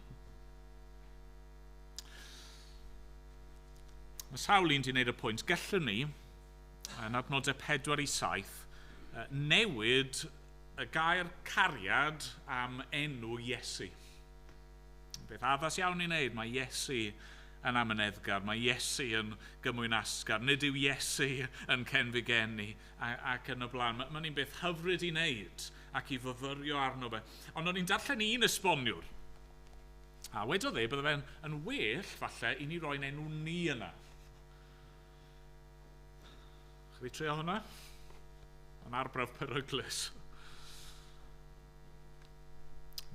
Mae sawl un wedi gwneud y pwynt, gallwn ni, yn adnodau 4-7, newid y gair cariad am enw Iesu. Beth addas iawn i wneud, mae Iesu yn amyneddgar, mae Iesu yn gymwynasgar, nid yw Iesu yn cenfigenu ac yn y blaen. Mae'n un beth hyfryd i wneud ac i fyfyrio arno fe. Ond o'n i'n darllen un esboniwr, a wedodd e bydde fe'n yn well, falle, i ni roi'n enw ni yna. Chi wedi trio hwnna? Yn arbrawf peryglus.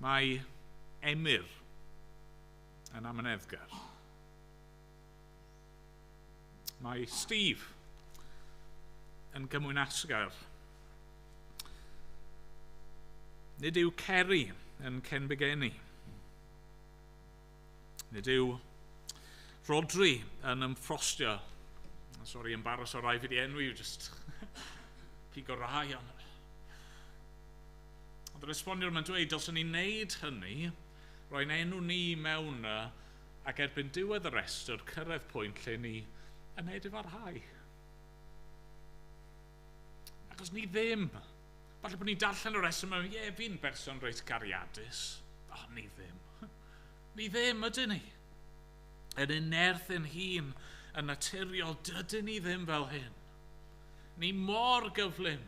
Mae Emyr yn amyneddgar. Mae Steve yn gymwynasgar. Nid yw Kerry yn cenfigenu. Nid yw Rodri yn ymffrostio. Sorry, embarrass o rai fi di enwi, just pigo rai ond. Ond yr esboniwr mae'n dweud, dylswn ni wneud hynny, roi'n enw ni mewn yna, ac erbyn diwedd y rhestr, cyrraedd pwynt lle ni yn edifarhau. Achos ni ddim. Falle bod ni'n darllen y rhestr yma, ie, fi'n berson reit gariadus. O, ni ddim. Ni ddim, ydyn ni. Yn ein nerth ein hun, yn naturiol, dydyn ni ddim fel hyn. Ni mor gyflym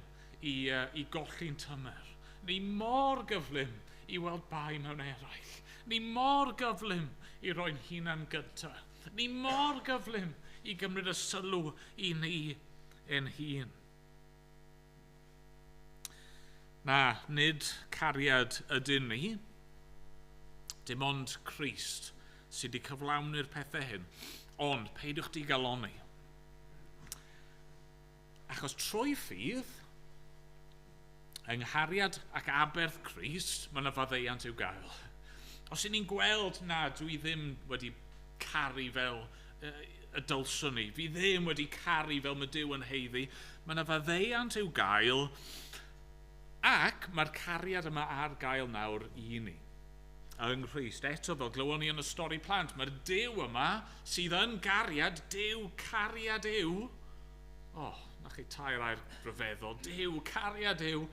i golli'n tymer. Ni mor gyflym i weld bai mewn eraill. Ni mor gyflym i roi'n hunan gyntaf. Ni mor gyflym i gymryd y sylw i ni ein hun. Na, nid cariad ydyn ni. Dim ond Crist sydd wedi cyflawni'r pethau hyn. Ond peidiwch digalonni. Achos trwy ffydd, yng nghariad ac aberth Crist, mae yna faddeuant i'w gael. Os y'n ni'n gweld na dwi ddim wedi caru fel y dylswn ni, fi ddim wedi caru fel mae Duw yn haeddu, mae yna faddeuant i'w gael, ac mae'r cariad yma ar gael nawr i ni. Yng Nghrist, eto fel glywon ni yn y stori plant, mae'r Duw yma sydd yn gariad, Duw cariad yw, oh, na chi tair air rhyfeddol, Duw cariad yw,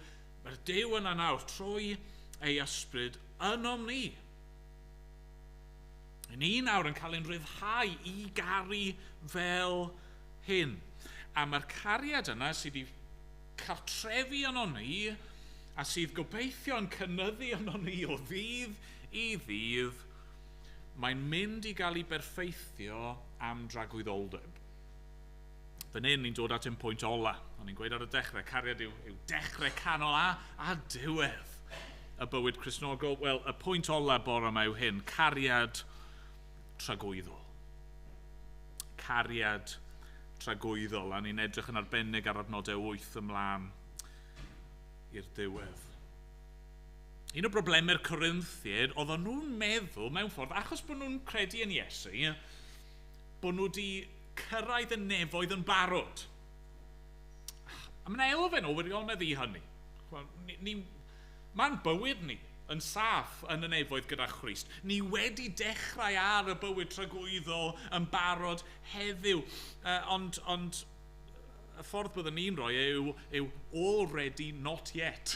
mae'r Duw yna nawr trwy ei ysbryd ynom ni. Ni nawr yn cael ein rhyddhau i garu fel hyn. A mae'r cariad yna sydd wedi cartrefu yno ni, a sydd gobeithio yn cynyddu yno ni o ddydd i ddydd, mae'n mynd i gael ei berffeithio am dragwyddoldeb. Fan hyn, ni'n dod at un pwynt ola. O'n i'n gweud ar y dechrau, cariad yw dechrau, canol a diwedd y bywyd Cristnogol. Wel, y pwynt ola bore yma yw hyn, cariad tragwyddol. Cariad tragwyddol, a ni'n edrych yn arbennig ar adnodau 8 ymlaen i'r diwedd. Un o broblemau'r Corinthiaid, oedden nhw'n meddwl mewn ffordd, achos bod nhw'n credu yn Iesu, bod nhw wedi cyrraedd y nefoedd yn barod. A mae'n elfen o wirionedd i hynny. Mae'n bywyd ni yn saff yn y nefoedd gyda Christ. Ni wedi dechrau ar y bywyd tragwyddol yn barod heddiw. Ond y ffordd byddwn ni'n rhoi yw already not yet.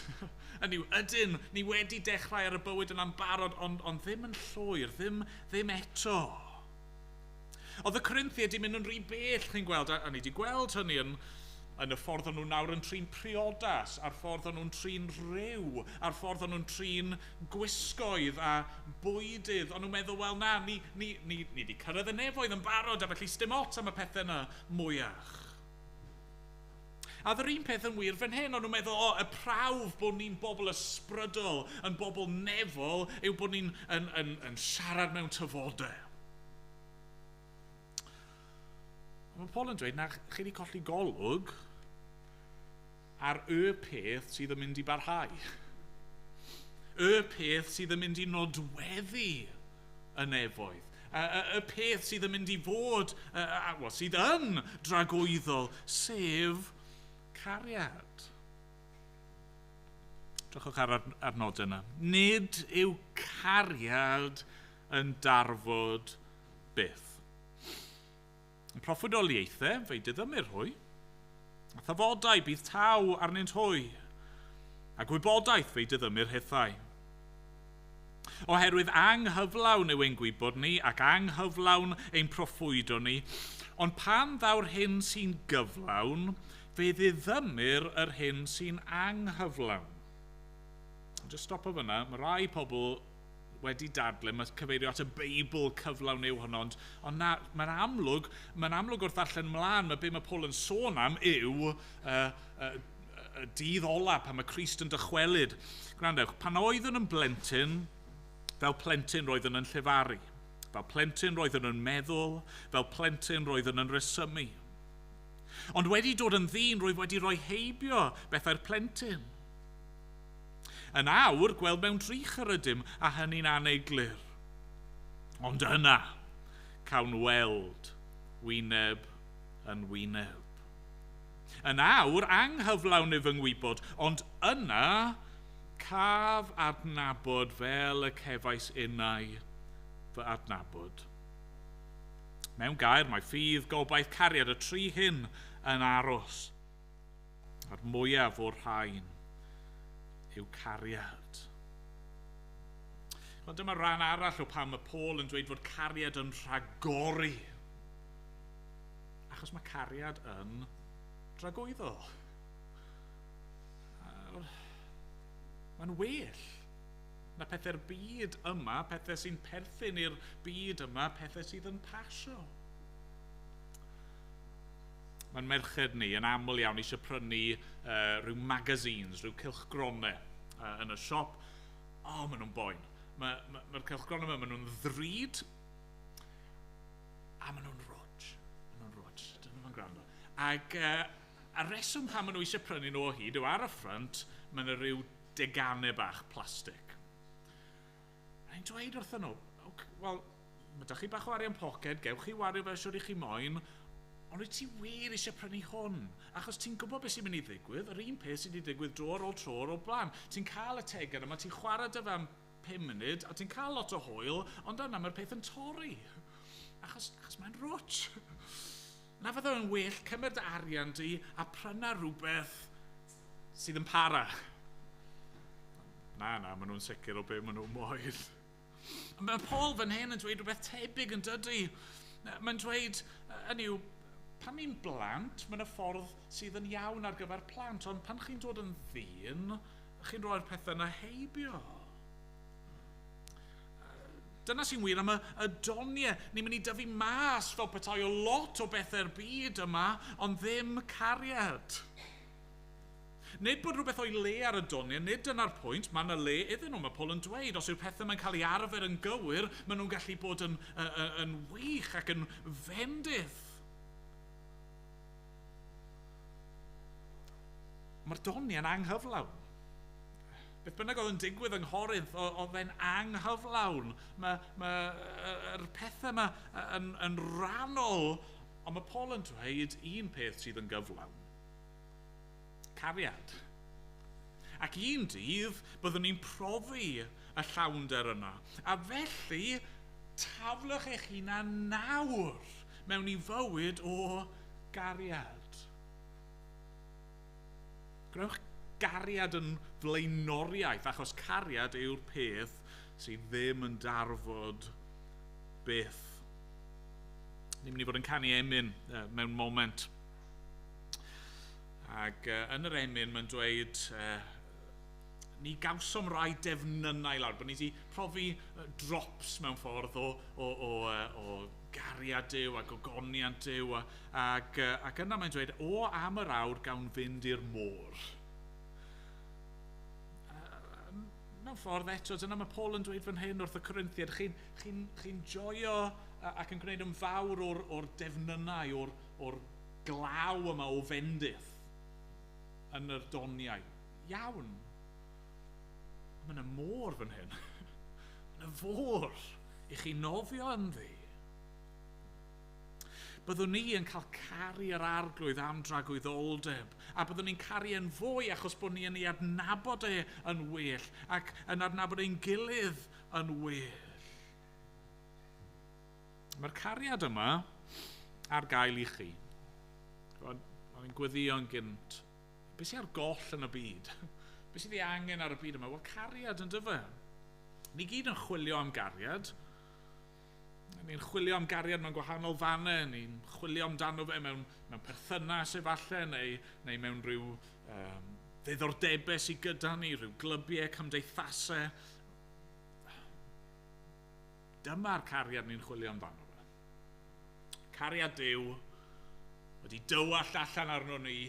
Hynny yw, ydyn, ni wedi dechrau ar y bywyd yna'n barod, ond ddim yn llwyr, ddim eto. Oedd y Corinthiaid wedi mynd yn rhy bell, chi'n gweld, a ni wedi gweld hynny yn y ffordd o'n nhw nawr yn trin priodas, a'r ffordd o'n nhw'n trin rhyw, a'r ffordd o'n nhw'n trin gwisgoedd a bwydydd. O'n nhw'n meddwl, wel na, ni wedi cyrraedd y nefoedd yn barod, a felly sdim ots am y pethau yna mwyach. A yr un peth yn wir fan hyn, o'n nhw'n meddwl, o, y prawf bod ni'n bobl ysbrydol, yn bobl nefol, yw bod ni'n yn siarad mewn tafodau. Mae Paul yn dweud, na, chi wedi colli golwg ar y peth sydd yn mynd i barhau. Y peth sydd yn mynd i nodweddu y nefoedd. Y peth sydd yn mynd i fod, well, sydd yn dragwyddol, sef cariad. Drychwch ar adnod yna. Nid yw cariad yn darfod byth. Y proffwydoliaethau, fe'i diddymir hwy. A thafodau bydd taw arnynt hwy. A gwybodaeth fe'i diddymir hithau. Oherwydd anghyflawn yw ein gwybod ni ac anghyflawn ein proffwydo ni, ond pan ddaw'r hyn sy'n gyflawn, fe ddiddymir yr hyn sy'n anghyflawn. Just stop o fyna, mae rai pobl wedi dadle, mae cyfeirio at y Beibl cyflawn yw hwnnw, ond na, mae'n amlwg wrth ddarllen mlaen, mae be mae Paul yn sôn am yw y dydd ola pan mae Crist yn dychwelyd. Gwrandewch, pan oeddwn yn blentyn, fel plentyn roeddwn yn llefaru, fel plentyn roeddwn yn meddwl, fel plentyn roeddwn yn resymu. Ond wedi dod yn ddyn, rwyf wedi rhoi heibio bethau'r plentyn. Yn awr, gweld mewn drych yr ydym, a hynny'n aneglur. Ond yna, cawn weld wyneb yn wyneb. Yn awr, anghyflawn yw fy ngwybod, ond yna, caf adnabod fel y cefais innau fy adnabod. Mewn gair, mae ffydd, gobaith, cariad, y tri hyn yn aros. A'r mwyaf o'r rhain yw cariad. Ond dyma ran arall o pam mae Paul yn dweud fod cariad yn rhagori. Achos mae cariad yn dragwyddol. Mae'n well na pethau'r byd yma, pethau sy'n perthyn i'r byd yma, pethau sydd yn pasio. Mae'n merched ni yn aml iawn eisiau prynu rhyw magazines, rhyw cylchgronau yn y siop. O, maen nhw'n boen. Mae'r cylchgronau yma, maen nhw'n ddrud a maen nhw'n rwtsh. Maen nhw'n rwtsh. Dyna nhw'n gwrando. Ac a reswm pam maen nhw eisiau prynu nhw o hyd yw ar y ffrynt, maen nhw rhyw deganau bach plastig. A ni'n dweud wrthyn nhw, wel, mae da chi bach o arian poced, gewch chi wario fel siwr i chi moyn, ond wyt ti wir eisiau prynu hwn? Achos ti'n gwybod beth sy'n mynd i ddigwydd, yr un peth sydd wedi digwydd dro ar ôl tro ar ôl blaen. Ti'n cael y tegan yma, ti'n chwarae dy fe am 5 munud, a ti'n cael lot o hwyl, ond yna mae'r peth yn torri. Achos mae'n rwtsh. Na fydde yn well cymryd dy arian di a pryna rhywbeth sydd yn para. Na, maen nhw'n sicr o be maen nhw'n moyn. Mae Paul fan hyn yn dweud rhywbeth tebyg yn dydy. Mae'n dweud, hynny yw, Pan ni'n blant, mae'n y ffordd sydd yn iawn ar gyfer plant, ond pan chi'n dod yn ddyn, chi'n rhoi'r pethau yna heibio. Dyna sy'n wir am y doniau. Ni'n mynd i dyfu mas fel petai o lot o bethau'r byd yma, ond ddim cariad. Nid bod rhywbeth o'i le ar y doniau, nid dyna'r pwynt, mae yna le iddyn nhw. Mae Paul yn dweud, os yw'r pethau mae'n cael ei arfer yn gywir, maen nhw'n gallu bod yn wych ac yn fendith. Mae'r doniau'n anghyflawn. Beth bynnag oedd yn digwydd yng Nghorinth, oedd e'n anghyflawn. Mae'r pethau yma yn rannol, ond mae Paul yn dweud un peth sydd yn gyflawn. Cariad. Ac un dydd byddwn ni'n profi y llawnder yna. A felly, taflwch eich hunan nawr mewn i fywyd o gariad. Gwnewch gariad yn flaenoriaeth, achos cariad yw'r peth sydd ddim yn darfod byth. Ni'n mynd i fod yn canu emyn mewn moment. Ac yn yr emyn mae'n dweud, ni gawsom rai defnynnau lawr, bod ni wedi profi drops mewn ffordd o gariad Duw ac ogoniant Duw. Ac yna mae'n dweud, o am yr awr gawn fynd i'r môr. Mewn ffordd eto, dyna mae Paul yn dweud fan hyn wrth y Corinthiaid, chi'n joio ac yn gwneud yn fawr o'r defnynnau, o'r glaw yma o fendith yn yr doniau. Iawn. Mae yna môr fan hyn. Mae yna fôr i chi nofio ynddi. Byddwn ni yn cael caru yr arglwydd am dragwyddoldeb, a byddwn ni'n caru yn fwy achos bod ni yn ei adnabod e yn well ac yn adnabod ein gilydd yn well. Mae'r cariad yma ar gael i chi. O'n i'n gweddïo'n gynt. Be sydd ar goll yn y byd? Be sydd ei angen ar y byd yma? Wel, cariad yn dyfe. Ni gyd yn chwilio am gariad. Ni'n chwilio am gariad mewn gwahanol fannau, ni'n chwilio amdano fe mewn perthynas efallai, neu mewn rhyw ddiddordebau sydd gyda ni, rhyw glybiau, cymdeithasau. Dyma'r cariad ni'n chwilio amdano fe. Cariad Duw wedi dywallt allan arno ni,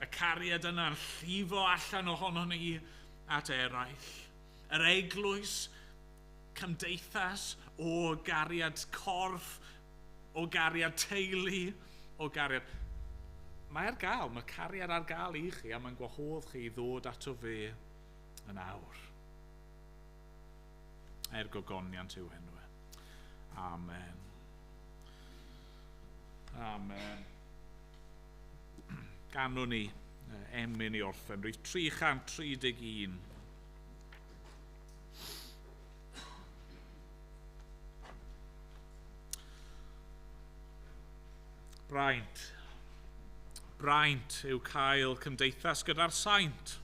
y cariad yna'n llifo allan ohono ni at eraill. Yr eglwys, cymdeithas o gariad corff, o gariad teulu, o gariad. Mae ar gael, mae cariad ar gael i chi a mae'n gwahodd chi i ddod ato fe yn awr. Er gogoniant yw enw e. Amen. Amen. Ganwn ni emyn i orffen, rhif 331. Braint. Braint yw cael cymdeithas gyda'r saint.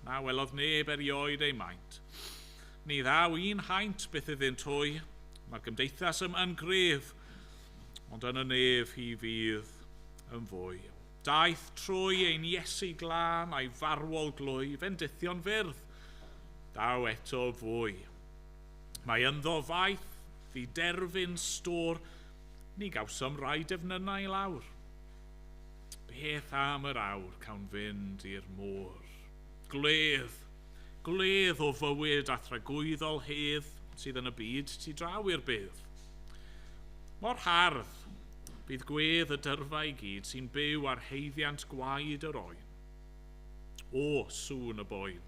Na welodd neb erioed ei maint. Ni ddaw un haint byth iddynt hwy. Mae'r gymdeithas yn gref, ond yn y nef hi fydd yn fwy. Daeth trwy ein Iesu glân a'i farwol glwy, fendithion fyrdd. Daw eto fwy. Mae ynddo faith, ddiderfyn stôr, ni gawsom rai defnynnau lawr. Beth am yr awr cawn fynd i'r môr? Gwledd, gwledd o fywyd a thragwyddol hedd sydd yn y byd tu draw i'r bydd. Mor hardd bydd gwedd y dyrfa i gyd sy'n byw ar heiddiant gwaed yr oen. O sŵn y boen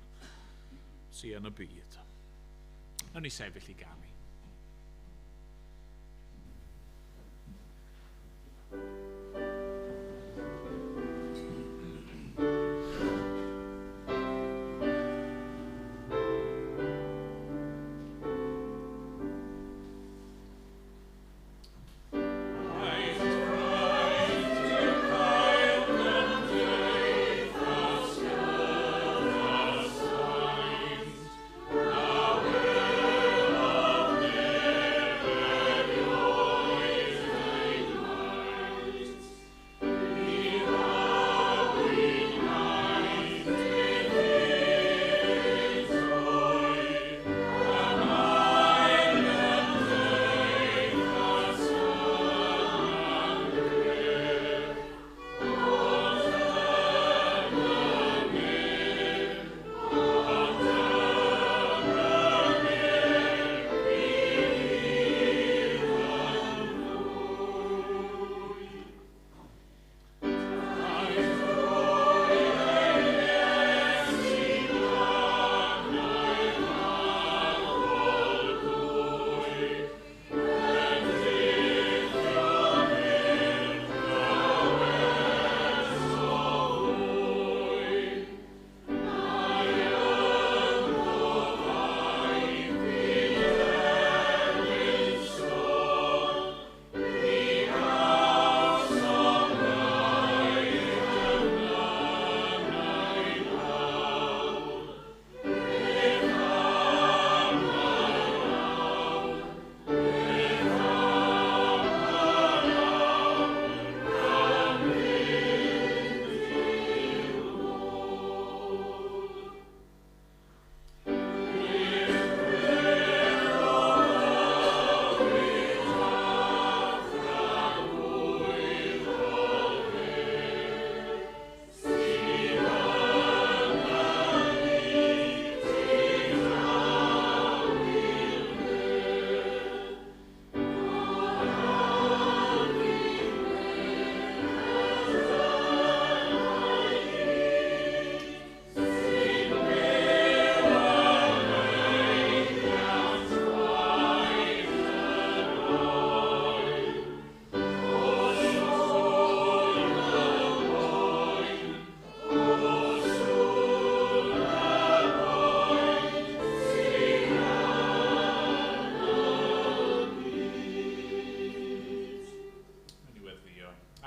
sydd yn y byd. Nawn ni sefyll i ganu. Now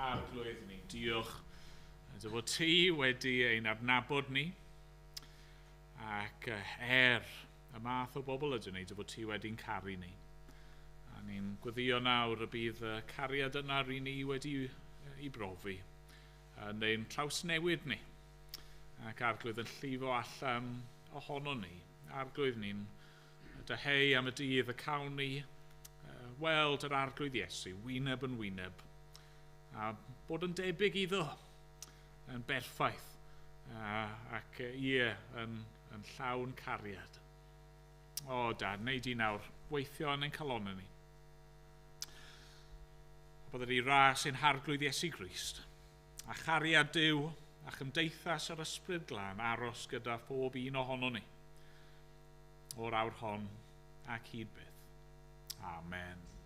Arglwydd, ni'n diolch dy fod ti wedi ein adnabod ni ac y math o bobl ydyn ni, dy fod ti wedi'n caru ni. A ni'n gweddio nawr y bydd y cariad yna ry'n ni wedi i brofi yn ein trawsnewid ni ac Arglwydd yn llifo allan ohono ni. Arglwydd, ni'n dyheu am y dydd y cawn ni weld yr Arglwydd Iesu wyneb yn wyneb a bod yn debyg iddo yn berffaith ac ie, yn llawn cariad. O, Dad, wnei di nawr weithio yn ein calonnau ni. Bydded i ras ein Harglwydd Iesu Grist a chariad Duw a chymdeithas yr Ysbryd Glân aros gyda phob un ohono ni o'r awr hon ac hyd byth. Amen.